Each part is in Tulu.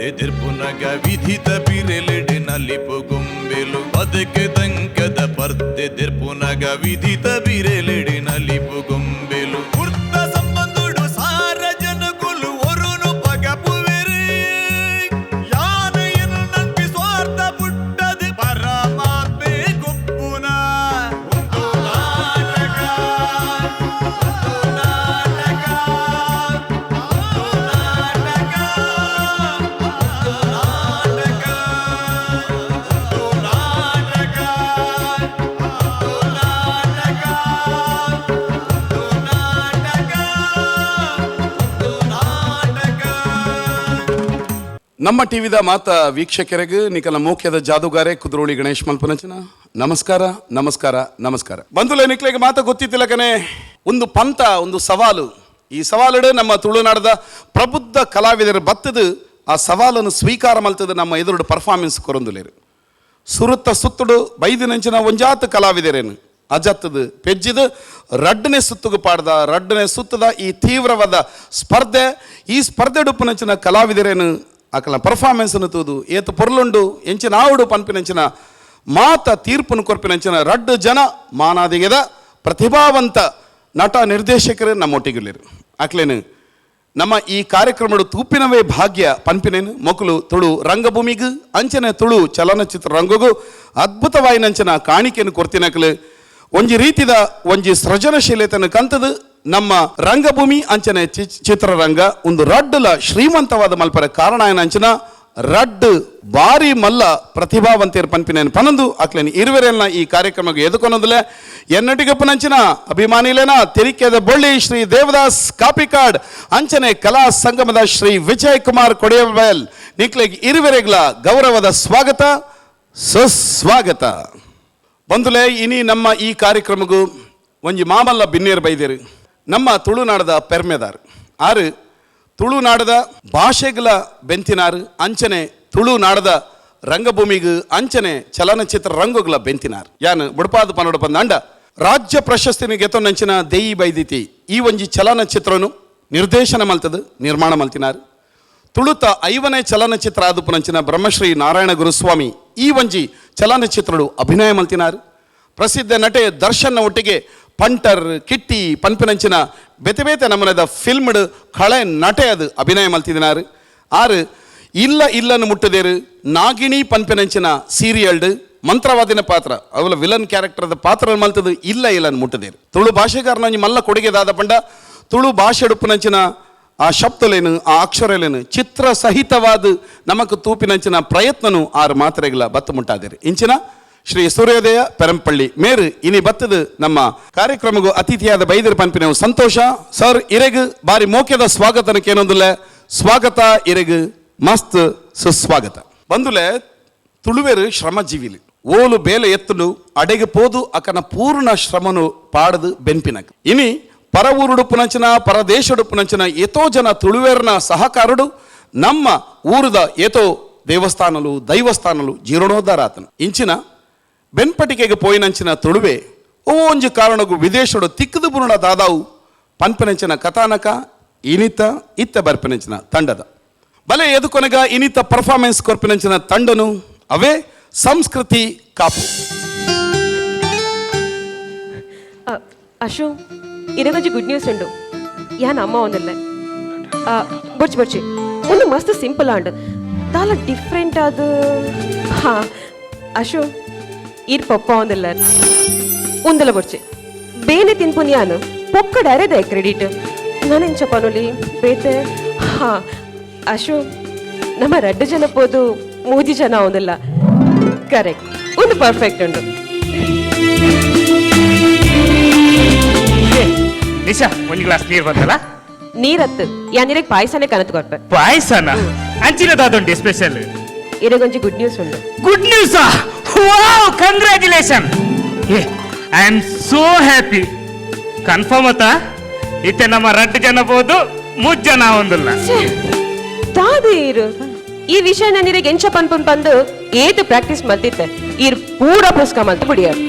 ಪರ್ತೆ ದೆರ್ಪುನಗ ವಿಧಿತ ಬಿರೆಲೆಡೆ ನಲಿಪು ಗೊಂಬೆಲು. ಬದುಕೆ ತಂಕದ ಪರ್ತೆ ದೆರ್ಪುನಗ ವಿಧಿತ ಬಿರೆಲೆಡೆ ನಲಿಪು ಗೊಂಬೆಲು. ಕುರ್ತ ಸಂಬಂಧುಡು ಸಾರ ಜನಕುಲು ಒರುನು ಪಗಪುವೆರು. ಯಾನೆಯನ್ನು ನಂಬಿ ಸ್ವಾರ್ಥ ಪುಟ್ಟದು ಪರಮಾತ್ಮೆ ಗೊಪ್ಪುನ. ಒಂದು ನಾಟಕ, ಒಂದು ನಾಟಕ, ಒಂದು ನಾಟಕ, ಒಂದು ನಾಟಕ, ಒಂದು ನಾಟಕ, ಒಂದು ನಾಟಕ, ಒಂದು ನಾಟಕ, ಒಂದು ನಾಟಕ. ನಮ್ಮ ಟಿವಿದ ಮಾತ ವೀಕ್ಷಕರಿಗೆ ನಿಕಲ ಮೋಖ್ಯದ ಜಾದುಗಾರೆ ಕುದ್ರೋಳಿ ಗಣೇಶ್ ಮಲ್ಪನಚನ ನಮಸ್ಕಾರ, ನಮಸ್ಕಾರ, ನಮಸ್ಕಾರ. ಬಂಧುಲೆ, ನಿಕ್ಲೆಗೆ ಮಾತ ಗೊತ್ತಿತ್ತಿಲ್ಲ ಕನೆ, ಒಂದು ಪಂಥ, ಒಂದು ಸವಾಲು. ಈ ಸವಾಲುಡು ನಮ್ಮ ತುಳುನಾಡದ ಪ್ರಬುದ್ಧ ಕಲಾವಿದರು ಬತ್ತದು ಆ ಸವಾಲನ್ನು ಸ್ವೀಕಾರ ಮಲ್ತದ ನಮ್ಮ ಎದುರುಡು ಪರ್ಫಾರ್ಮೆನ್ಸ್ ಕೊರೊಂದುಲೇರು. ಸುರುತ್ತ ಸುತ್ತುಡು ಬೈದಿನಂಚಿನ ಒಂಜಾತ್ ಕಲಾವಿದರೇನು ಅಜತ್ತದು ಪೆಜ್ಜಿದು ರಡ್ಡನೆ ಸುತ್ತುಗು ಪಾಡ್ದ ರಡ್ಡನೆ ಸುತ್ತದ ಈ ತೀವ್ರವಾದ ಸ್ಪರ್ಧೆ. ಈ ಸ್ಪರ್ಧೆ ಡುಪ್ಪುನಂಚಿನ ಕಲಾವಿದರೇನು ಅಕಲ ಪರ್ಫಾರ್ಮೆನ್ಸ್ ತೂದು ಏತು ಪೊರ್ಲುಂಡು ಎಂಚಿನ ಆವುಡು ಪನ್ಪಿನಂಚಿನ ಮಾತ ತೀರ್ಪುನು ಕೊರ್ಪಿನಂಚಿನ ರಡ್ಡು ಜನ ಮಾನಾದಿಗೆದ ಪ್ರತಿಭಾವಂತ ನಟ ನಿರ್ದೇಶಕರು ನಮ್ಮೊಟ್ಟಿಗಿರ್ಲಿರು. ಅಕ್ಲೇನು ನಮ್ಮ ಈ ಕಾರ್ಯಕ್ರಮಡು ತೂಪಿನವೇ ಭಾಗ್ಯ ಪನ್ಪಿನೇನು. ಮೊಕಲು ತುಳು ರಂಗಭೂಮಿಗೂ ಅಂಚನೆ ತುಳು ಚಲನಚಿತ್ರ ರಂಗಗೂ ಅದ್ಭುತವಾಯಿನಂಚಿನ ಕಾಣಿಕೆಯನ್ನು ಕೊರ್ತಿನಕಲು. ಒಂಜಿ ರೀತಿದ ಒಂಜಿ ಸೃಜನಶೀಲತೆಯನ್ನು ಕಂತದು ನಮ್ಮ ರಂಗಭೂಮಿ ಅಂಚನೆ ಚಿತ್ರರಂಗ ಒಂದು ರಡ್ಡುಲ ಶ್ರೀಮಂತವಾದ ಮಲ್ಪರ ಕಾರಣ ಅಂಚಿನ ರಡ್ಡು ಬಾರಿ ಮಲ್ಲ ಪ್ರತಿಭಾವಂತಿಯರ್ ಪನ್ಪಿನೇನು ಪನೊಂದು ಅಕ್ಲೇನು ಇರುವೆರೆಲ್ನ ಈ ಕಾರ್ಯಕ್ರಮಕ್ಕೆ ಎದುಕೊನೊಂದುಲೆ. ಎನ್ನಟಿಗಪ್ಪನಂಚಿನ ಅಭಿಮಾನಿಲೇನ ತೆರಿಕೆದ ಬೊಳ್ಳಿ ಶ್ರೀ ದೇವದಾಸ್ ಕಾಪಿಕಾಡ್ ಅಂಚನೆ ಕಲಾ ಸಂಗಮದ ಶ್ರೀ ವಿಜಯ್ ಕುಮಾರ್ ಕೊಡಿಯಬೆಲ್ ನಿಕ್ಲೆಗ್ ಇರುವೆರೆಗ್ಲ ಗೌರವದ ಸ್ವಾಗತ, ಸುಸ್ವಾಗತ. ಬಂಧುಲೆ, ಇನಿ ನಮ್ಮ ಈ ಕಾರ್ಯಕ್ರಮಗೂ ಒಂಜಿ ಮಾಮಲ್ಲ ಬಿನ್ನೇರು ಬೈದೇರು. ನಮ್ಮ ತುಳುನಾಡದ ಪೆರ್ಮೆದಾರ್ ಆರು ತುಳುನಾಡದ ಭಾಷೆಗಳ ಬೆಂತಿನಾರು ಅಂಚನೆ ತುಳುನಾಡದ ರಂಗಭೂಮಿಗೂ ಅಂಚನೆ ಚಲನಚಿತ್ರ ರಂಗುಗಳ ಬೆಂತಿನಾರ್. ಯಾನ್ ಬುಡಪಾದ ಪನೋಡ ಪಂದಾಂಡ ರಾಜ್ಯ ಪ್ರಶಸ್ತಿನ ಗೆತೊನಂಚಿನ ದೇಯಿ ಬೈದಿತಿ ಈ ಒಂಜಿ ಚಲನಚಿತ್ರನು ನಿರ್ದೇಶನ ಮಲ್ತದು ನಿರ್ಮಾಣ ಮಲ್ತಿನಾರು. ತುಳುತ 50ನೇ ಚಲನಚಿತ್ರ ಆದುಪುನಂಚಿನ ಬ್ರಹ್ಮಶ್ರೀ ನಾರಾಯಣ ಗುರುಸ್ವಾಮಿ ಈ ಒಂಜಿ ಚಲನಚಿತ್ರಡು ಅಭಿನಯ ಮಲ್ತಿನಾರು. ಪ್ರಸಿದ್ಧ ನಟೆ ದರ್ಶನ್ ಒಟ್ಟಿಗೆ ಪಂಟರ್ ಕಿಟ್ಟಿ ಪನ್ಪಿನಂಚಿನ ಬೇತೆ ಬೇತೆ ನಮೂನೆದ ಫಿಲ್ಮ್ಡ್ ಕಳೆ ನಟೆ ಅದು ಅಭಿನಯ ಮಲ್ತಿದಿನಾರು. ಆರು ಇಲ್ಲ ಇಲ್ಲನ್ನು ಮುಟ್ಟದೇರು ನಾಗಿಣಿ ಪನ್ಪಿನಂಚಿನ ಸೀರಿಯಲ್ಡ್ ಮಂತ್ರವಾದಿನ ಪಾತ್ರ ಅವಲ ವಿಲನ್ ಕ್ಯಾರೆಕ್ಟರ್ದ ಪಾತ್ರ ಮಲ್ತದು ಇಲ್ಲ ಇಲ್ಲನ್ನು ಮುಟ್ಟದೇರು. ತುಳು ಭಾಷೆಗಾರನ ಮಲ್ಲ ಕೊಡುಗೆದಾದ ಪಂಡ ತುಳು ಭಾಷೆಡುಪ್ಪುನಂಚಿನ ಆ ಶಬ್ದಲೇನು ಆ ಅಕ್ಷರಲೇನು ಚಿತ್ರ ಸಹಿತವಾದ ನಮಕ್ ತೂಪಿನಂಚಿನ ಪ್ರಯತ್ನನು ಆರು ಮಾತ್ರೆಗಳ ಬತ್ತು ಮುಟ್ಟಾದಿರಿ. ಇಂಚಿನ ಶ್ರೀ ಸೂರ್ಯೋದಯ ಪೆರಂಪಳ್ಳಿ ಮೇರು ಇನಿ ಬತ್ತದ ನಮ್ಮ ಕಾರ್ಯಕ್ರಮಗೂ ಅತಿಥಿಯಾದ ಬೈದಿರ ಪನ್ಪಿನ ಸಂತೋಷ. ಸರ್, ಇರೆಗ್ ಬಾರಿ ಮೋಕ್ಯದ ಸ್ವಾಗತನಕ್ಕೇನೊಂದುಲ್ಲ ಸ್ವಾಗತ, ಇರೆಗ್ ಮಸ್ತ್ ಸುಸ್ವಾಗತ. ಬಂದುಲೆ, ತುಳುವೆರು ಶ್ರಮಜೀವಿಲಿ. ಓಲು ಬೇಲೆ ಎತ್ತಲು ಅಡೆಗೆ ಪೋದು ಅಕನ ಪೂರ್ಣ ಶ್ರಮನು ಪಾಡದು ಬೆನ್ಪಿನಕ್. ಇನಿ ಪರ ಊರುಡುಪ್ಪುನಂಚಿನ ಪರದೇಶಡುಪ್ಪುನಂಚಿನ ಏತೋ ಜನ ತುಳುವೇರ್ನ ಸಹಕಾರಡು ನಮ್ಮ ಊರದ ಏತೋ ದೇವಸ್ಥಾನಲು ದೈವಸ್ಥಾನಲು ಜೀರ್ಣೋದ್ಧಾರ ಆತನು. ಇಂಚಿನ ಬೆನ್ಪಟಿಕೆಗೆ ಪೋಯಿನಂಚಿನ ತುಳುವೆ ಓ ಒಂಜಿ ಕಾರಣಗು ವಿದೇಶಡು ತಿಕ್ಕದು ಬುರುಣ ದಾದಾವು ಪನ್ಪನಂಚಿನ ಕಥಾನಕ ಇನಿತ ಇತ್ತ ಬರ್ಪಿನಂಚಿನ ತಂಡದ ಬಲೆ ಎದುಕೊನಗ ಇನಿತ ಪರ್ಫಾರ್ಮೆನ್ಸ್ ಕೊರ್ಪಿನಂಚಿನ ತಂಡನು ಅವೇ ಸಂಸ್ಕೃತಿ ಕಾಪು. ಅಶು, ಇದಕ್ಕೊಂಜಿ ಗುಡ್ ನ್ಯೂಸ್ ಉಂಡು. ಯಾನ್ ಅಮ್ಮ ಒಂದಿಲ್ಲ. ಬೊರ್ಚಿ ಬೊರ್ಚಿ, ಒಂದು ಮಸ್ತ್ ಸಿಂಪಲ್ ಆಂಡ್ ದಾಲ ಡಿಫ್ರೆಂಟ್ ಅದು. ಹಾ ಅಶು, ಈರ್ ಪಪ್ಪ ಒಂದಿಲ್ಲ. ಉಂದಲ ಬೊರ್ಚಿ, ಬೇನೆ ತಿನ್ಪುನ್ ಯಾನು ಪೊಕ್ಕಡ ಅರೆದೆ ಕ್ರೆಡಿಟ್ ನಾನೆಂಚ ಪನೊಲಿ ಬೇತೆ. ಹಾ ಅಶು, ನಮ್ಮ ರಡ್ಡು ಜನ ಪೋದು ಮೂಜಿ ಜನ ಒಂದಿಲ್ಲ. ಕರೆಕ್ಟ್, ಒಂದು ಪರ್ಫೆಕ್ಟ್ ಉಂಡು. ನಿಶಾ, ಒಂದ್ ಗ್ಲಾಸ್ ನೀರ್ ಬಂತಲ್ಲ? ನೀರತ್ತು ಯಾನಿರಗ್ ಪಾಯಸನೇ ಕನತ್ ಕೊರ್ಪೆ. ಪಾಯಸನ? ಅಂಚಿನ ದಾದುಂಡಿ ಸ್ಪೆಷಲ್? ಇರಗೊಂಜಿ ಗುಡ್ ನ್ಯೂಸ್ ಉಂಡು. Good news? Wow, congratulation! ಏ, I am so happy. Confirm ಅತ್ತ? ಇತ್ತೆ ನಮ್ಮ ರಡ್ಡು ಜನ ಬೋದು ಮೂಜ್ ಜನ ಒಂದಿಲ್ಲ. ದಾದೆ ಇರು ಈ ವಿಷಯ ನಾನಿರಗ್ ಎಂಚ ಪನ್ಪುನ್ ಪಂದು ಏತು ಪ್ರಾಕ್ಟೀಸ್ ಮಲ್ತಿತ್ತೆ. ಈರ್ ಪೂರ ಪುಸ್ಕ ಮಲ್ತು ಬುಡಿಯಾರ್.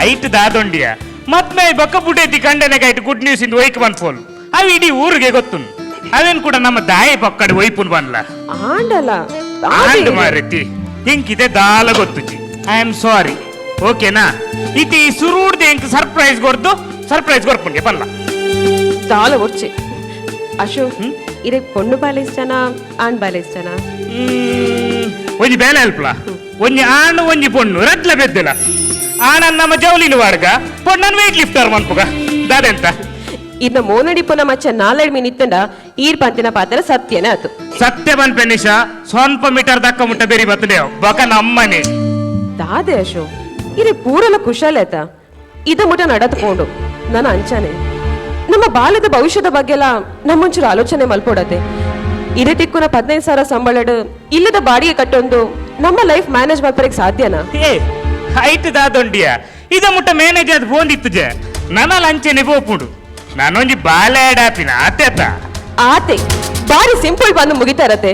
ಐಟ್ ದಾದೊಂಡಿಯ ಮತ್ಮೆ ಬೊಕ್ಕ ಬುಡೇತಿ ಕಂಡನೆಗೆ ಐಟ್ ಗುಡ್ ನ್ಯೂಸ್ ಇಂದು ಒಯ್ಕ್ ಬಂದ್ ಫೋನ್ ಅವು ಇಡೀ ಊರಿಗೆ ಗೊತ್ತು. ಅವೇನ್ ಕೂಡ ನಮ್ಮ ದಾಯಿ ಪಕ್ಕಡೆ ಒಯ್ಪುನ್ ಬನ್ಲ. ಆಂಡಲ And ಮಾರತಿ ಹಿಂಕಿದೆ ದಾಲ ಗೊತ್ತುಜಿ. I am sorry ಓಕೆನಾ? ಇತಿ ಸುರೂಡ್ದೆ ಎಂಕ್ ಸರ್ಪ್ರೈಸ್ ಕೊರ್ದು ಸರ್ಪ್ರೈಸ್ ಕೊರ್ಪುಂಗೆ ಪಲ್ಲ. ದಾಲ ಒರ್ಚೆ ಅಶೋಕ್, ಇರೆ ಪೊಣ್ಣು ಬಾಲೆ ಇಷ್ಟನಾ ಆಣ್ ಬಾಲೆ ಇಷ್ಟನಾ? ಒಂಜಿ ಬೇಲೆ ಅಲ್ಪಲ, ಒಂಜಿ ಆಣ್ ಒಂಜಿ ಪೊಣ್ಣು ರಡ್ಲ ಬೆದ್ದಲ. ಆಣನ್ ನಮ್ಮ ಜೌಲಿನ ವಾಡ್ಗ, ಪೊಣ್ಣನ್ ವೇಟ್ ಲಿಫ್ಟರ್ ಮನ್ಪುಗ ದಾದೆಂತ? ಇನ್ನ ಮೋನಡಿ ಪುನ ಮಚ್ಚ ನಾಲೆಡ್ ಮೀನ್ ಇತ್ತಂಡ ಈರ್ ಪಂತಿನ ಪಾತ್ರ ಸತ್ಯನೇ ಆತು. ಸತ್ಯ ಬನ್ಪೆ ನಿಶಾ, ಸ್ವಲ್ಪ ಮೀಟರ್ ದಕ್ಕ ಮುಟ್ಟ ಬೇರಿ ಬರ್ತದೆ ಬಕ ನಮ್ಮನೆ. ದಾದೆ ಅಶೋಕ್, ಇರೆ ಪೂರಲ ಕುಶಾಲ ಆತ ಇದ ಮುಟ ನಡತ್ಕೊಂಡು ನನ್ನ ಅಂಚಾನೆ ನಮ್ಮ ಬಾಲ್ಯದ ಭವಿಷ್ಯದ ಬಗ್ಗೆ ಎಲ್ಲ ನಮ್ಮೊಂಚೂರು ಆಲೋಚನೆ ಮಲ್ಪೊಡತೆ. ಇದೇ ತಿಕ್ಕುನ 15,000 ಸಂಬಳಡು ಇಲ್ಲದ ಬಾಡಿಗೆ ಕಟ್ಟೊಂದು ನಮ್ಮ ಲೈಫ್ ಮ್ಯಾನೇಜ್ ಮಾಡ್ಪರಕ್ ಸಾಧ್ಯನಾ? ಏ ಹೈಟ್ ದಾದೊಂಡಿಯ ಇದ ಮುಟ್ಟ ಮ್ಯಾನೇಜ್ ಅದು ಫೋನ್ ಇತ್ತುಜೆ ನನ್ನ ಲಂಚನೆ ಪೋಪುಂಡು. ನಾನೊಂಜಿ ಬಾಲೆ ಆಪಿನ ಆತೇತ ಆತೆ ಬಾರಿ ಸಿಂಪಲ್ ಬಂದು ಮುಗಿತಾರತೆ.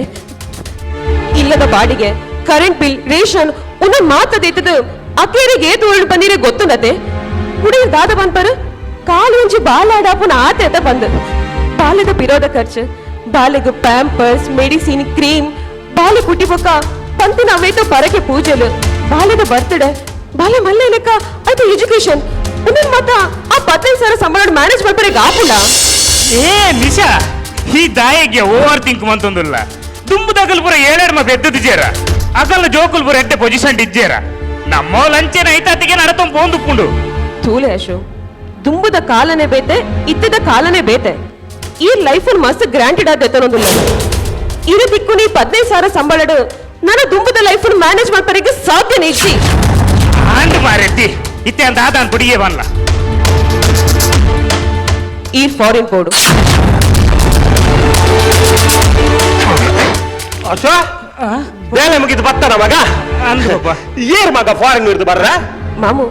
ಇಲ್ಲದ ಬಾಡಿಗೆ, current bill, ration ಉನ್ನ ಮಾತದೇತದು ಅಕೇರಿಗೆ ಏತು ಒಳ್ಳು ಬಂದಿರೆ ಗೊತ್ತುಂಡತೆ. ಕುಡಿಯ ದಾದ ಬಂದ್ಪರು ಕಾಲು ಒಂಜಿ ಬಾಲಾಡಾಪುನ ಆತೇತ ಬಂದು ಬಾಲ್ಯದ ಬಿರೋದ ಖರ್ಚು, ಬಾಲೆಗು Pampers, medicine, cream, ಬಾಲೆ ಕುಟಿ ಬೊಕ್ಕ ಪಂತಿನ ಅವೇತೋ ಪರಕೆ ಪೂಜೆಲು, ಬಾಲ್ಯದ ಬರ್ತ್ಡೇ, ಬಾಲೆ ಮಲ್ಲೆ ಲೆಕ್ಕ ಆಯ್ತು ಎಜುಕೇಶನ್ ಉನ್ನ ಮಾತ ಆ 15,000 ಸಂಬಳ ಮ್ಯಾನೇಜ್ ಮಾಡ್ಪರೆಗ್ ಆಪುಂಡ? ಏ ನಿಶಾ, ಈ ದಾಯಿಗೆ ಓವರ್ ಥಿಂಕ್ ಮಂತೊಂದುಲ್ಲ. ದುಂಬುದಗಲ್ ಪೂರ ಏಳೇರ್ಮ ಬೆದ್ದದಿಜೇರ, ಅಗಲ್ ಜೋಕುಲ್ ಪೂರ ಎಡ್ಡೆ ಪೊಸಿಷನ್ ಇಜ್ಜೇರ. ನಮ್ಮ ಲಂಚೆನ ಐತಾತಿಗೆ ನಡತೊಂದು ಪೋಂದುಪ್ಪುಂಡು. ತೂಲೆ ಅಶು, ದುಂಬುದ ಕಾಲನೆ ಬೇತೆ ಇತ್ತದ ಕಾಲನೆ ಬೇತೆ. ಈ ಲೈಫ್ ಮಸ್ತ್ ಗ್ರಾಂಟೆಡ್ ಆದ ಎತ್ತನೊಂದುಲ್ಲ. ಇರು ದಿಕ್ಕು ನೀ 15,000 ಸಂಬಳಡು ನನ್ನ ದುಂಬುದ ಲೈಫ್ ಮ್ಯಾನೇಜ್ ಮಾಡ್ಪರೆಗೆ ಸಾಧ್ಯನೇ ಇಜ್ಜಿ. ಆಂಡ್ ಮಾರೆತ್ತಿ ಇತ್ತೆ ಅಂತ ಆದಾನ್ ಪುಡಿಯೇ ಬಲ್ಲ. ಈ ಫಾರಿನ್ ಬೋರ್ಡು ಅಶೋ ಬೇಲೆ ಮುಗಿದು ಬತ್ತಾನ ಮಗ? ಅಂದ್ರಪ್ಪ. ಏರ್ ಮಗ ಫಾರಿನ್ ಇರ್ದು ಬರ್ರ? ಮಾಮು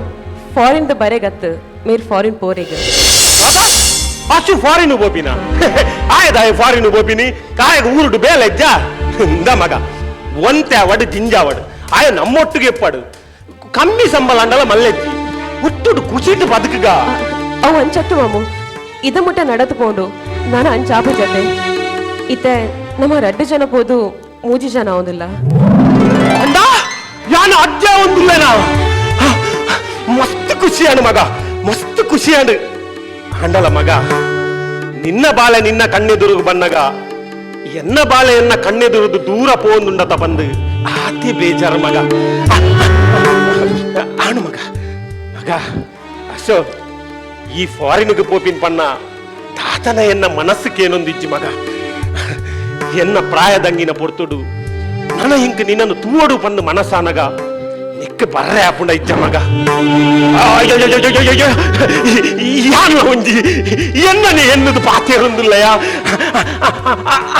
ಫಾರಿನ್ the ಬರೆಗತ್ತು ಮೇರ್ ಫಾರಿನ್ ಪೋರೆಗ್. ಅಷ್ಟು ಫಾರಿನ್ ಬೋಪಿನ ಆಯದಾಯ ಫಾರಿನ್ ಬೋಪಿನಿ ಕಾಯಗ ಊರುಡು ಬೇಲೆ ಇಜ್ಜ ಇಂದ ಮಗ ಒಂತೆ ಅವಡು ಜಿಂಜಾವಡು ಆಯ ನಮ್ಮೊಟ್ಟಿಗೆ ಎಪ್ಪಾಡು ಕಮ್ಮಿ ಸಂಬಳ ಅಂಡಲ ಮಲ್ಲೆಜ್ಜಿ ಒಟ್ಟುಡು ಕುಸಿಟ್ಟು ಬದುಕುಗ. ಅವು ಅಂಚತ್ತು ಮಾಮು, ಇದ ಮುಟ್ಟ ನಡತು ಪೋಂಡು ನಾನು ಅಂಚಾಪು ಜೊತೆ ಇತ್ತೆ ನಮ್ಮ ರಡ್ಡು ಜನ ಪೋದು ಮೂಜಿ ಜನ ಒಂದಿಲ್ಲ. ಅಂಡ ಯಾನು ಅಜ್ಜ ಒಂದಿಲ್ಲ ನಾವು. ಮಸ್ತ್ ಖುಷಿಯಾನು ಮಗ, ಮಸ್ತ್ ಖುಷಿಯಾನು ಅಂಡಲ ಮಗ. ನಿನ್ನ ಬಾಳೆ ನಿನ್ನ ಕಣ್ಣೆದುರುಗು ಬನ್ನಗ ಎನ್ನ ಬಾಳೆ ಎನ್ನ ಕಣ್ಣೆದುರುದು ದೂರ ಪೋಂದುಂಡತ ಬಂದು ಆತಿ ಬೇಜಾರು ಮಗ. ಆಣು ಮಗ, ಮಗ ಅಶೋ ಈ ಫಾರಿನ್ಗೆ ಪೋಪಿನ್ ಪಣ್ಣ ತಾತನ ಎನ್ನ ಮನಸ್ಸಿಗೇನೊಂದಿಜ್ಜಿ ಮಗ. ಎನ್ನ ಪ್ರಾಯದಂಗಿನ ಪೊರ್ತುಡು ನನ ಇಂಕ್ ನಿನ್ನನ್ನು ತೂವಡು ಬಂದು ಮನಸ್ಸಾನಗ ನಿಕ್ಕ ಬರ್ರೆ ಆಪುಂಡ ಇಜ್ಜ ಮಗ. ಯಾನ ಒಂಜಿ ಎನ್ನನೆ ಎನ್ನುದು ಪಾತೇರೊಂದುಲ್ಲಯ.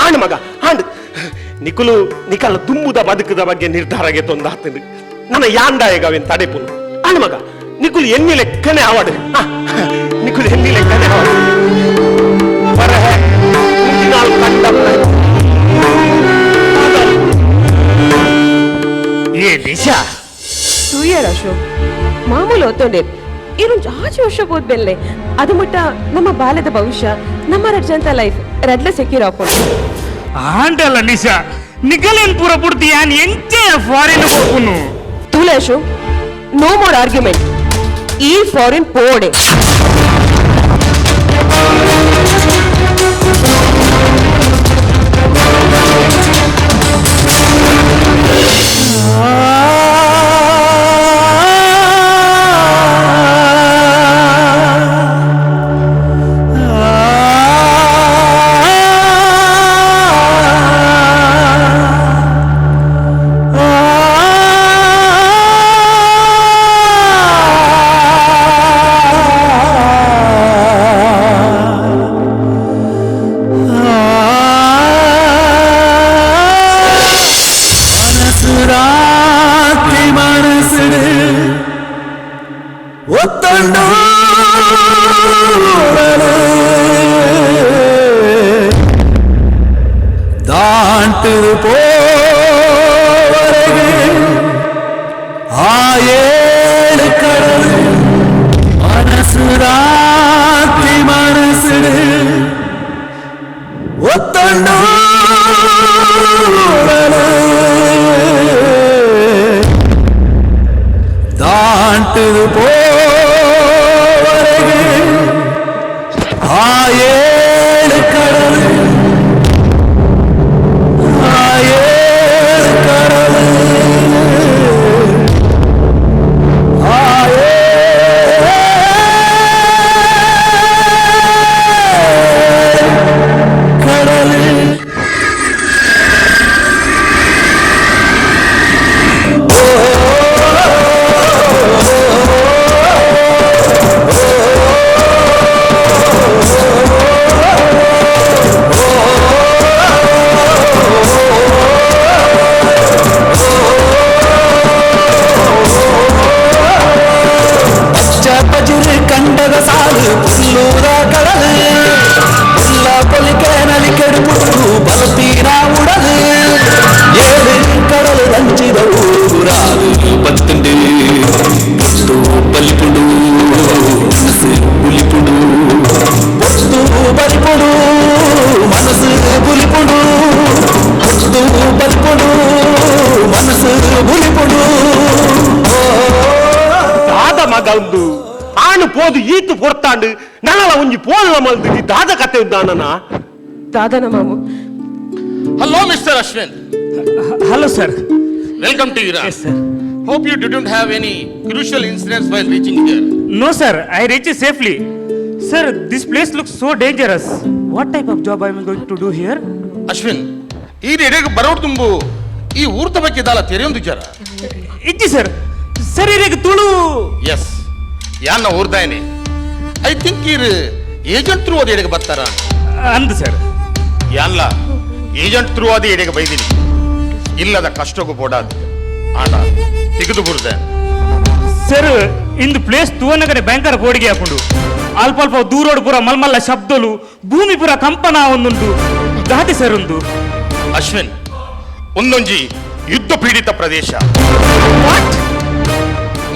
ಆಣು ಮಗ ಆಂಡ್ ನಿಕುಲು ನಿಕಲ ದುಂಬುದ ಬದುಕದ ಬಗ್ಗೆ ನಿರ್ಧಾರಗೆ ತೊಂದಾತನು ನನ್ನ ಯಾಂದಾಯಗ ಅವೇನ್ ತಡೆಪುನು. ಆಣು ಮಗ ನಿಕುಲು ಎನ್ನಿ ಲೆಕ್ಕನೆ ಆವಡು, ನಿಕುಲು ಎನ್ನಿ ಲೆಕ್ಕನೆ ಆವಡು. ಬರಹೆ ಮುಂದಿನಾಳು ಕಂಡ. ಏ ನಿಶಾ ತೂಯರ್ ಅಶೋಕ್, ಮಾಮೂಲು ಒತ್ತೊಂಡೆ ಇರು ಜಾಜಿ ವರ್ಷ ಬೋದ್ ಬೆಲ್ಲೆ ಅದು ಮುಟ್ಟ ನಮ್ಮ ಬಾಲ್ಯದ ಭವಿಷ್ಯ ನಮ್ಮ ರಡ್ಜಂತ ಲೈಫ್ ರಡ್ಲ ಸೆಕ್ಯೂರ್ ಆಪುಂಡು. ಆಂಡಲ್ಲ ನಿಶಾ, ನಿಗಲೇನ್ ಪೂರ ಪುಡ್ತಿ ಯಾನ್ ಎಂಚೆ ಫಾರಿನ್ ಪೋಪುನು? ತೂಲೆ ಅಶೋಕ್, no more argument. ಈ ಫಾರಿನ್ ಪೋಡೆ. ಒತ್ತಂಡ. ಪೋವರೆಗೆ ಆ ಏಳು ಕಡಲು ಆ ಏಳು ಕಡಲು ಆ ಏಳು ಕಡಲು. பச்சை பஜிரு கண்டத சாலு புல்லூர கடலு புல்ல பொலிக்க நலிக்கெடு புட்டு பலத்தீரா உடலு ஏழு கடலு ரஞ்சித ஊராது பத்துண்டு பொத்து பலிப்புடு மனசு புலிப்புடு பொத்து பலிப்புடு மனசு புலிப்புடு பொத்து பலிப்புடு மனசு புலிப்புடு. ದಾದ ಮಗ ಉಂಡು ಆಣು ಪೋದು ಈತು ಪೊರ್ತಾಂಡು ನನಲ ಒಂಜಿ ಪೋಲ ಮಲ್ದು ದಾದ ಕತೆ ಉಂದಾನನ. ದಾದನ ಮಾಮು. Hello, Mr. Ashwin. Hello sir. Welcome to Iran. Yes sir. Hope you didn't have any crucial incidents while reaching here. No sir, I reach safely. Sir, this place looks so dangerous. What type of job I am going to do here? Ashwin, ಈ ಎಡೆಗೆ ಬರೋಡ್ ತುಂಬು ಈ ಊರ್ದ ಬಗ್ಗೆ ದಾಲ ತೆರೆಯೊಂದು ಜರ. ಇಜ್ಜಿ ಸರ್. ಸರ್, ಇರೆಗ್ ತುಳು? ಎಸ್, ಯಾನ್ನ ಊರ್ದಾಯನೆ. I think ಈರ್ ಏಜೆಂಟ್ ಥ್ರೂ ಅದು ಎಡೆಗೆ ಬರ್ತಾರ. ಅಂದು ಸರ್. ಯಾನ್ಲ ಏಜೆಂಟ್ ಥ್ರೂ ಅದು ಎಡೆಗೆ ಬೈದಿನಿ. ಇಲ್ಲದ ಕಷ್ಟಕ್ಕೂ ಬೋಡಾದ ಆಂಡ ತೆಗೆದು ಬುರ್ದೆ. ಸರ್, ಇಂದು ಪ್ಲೇಸ್ ತೂವನಗಡೆ ಭಯಂಕರ ಬೋಡಿಗೆ ಹಾಕೊಂಡು ಅಲ್ಪ ಅಲ್ಪ ದೂರೋಡು ಪೂರ ಮಲ್ಮಲ್ಲ ಶಬ್ದಲು, ಭೂಮಿ ಪೂರ ಕಂಪನ ಒಂದುಂಟು. ದಾಟಿ ಸರ್ ಒಂದು. ಅಶ್ವಿನ್, ಒಂದೊಂಜಿ ಯುದ್ಧ ಪೀಡಿತ ಪ್ರದೇಶ.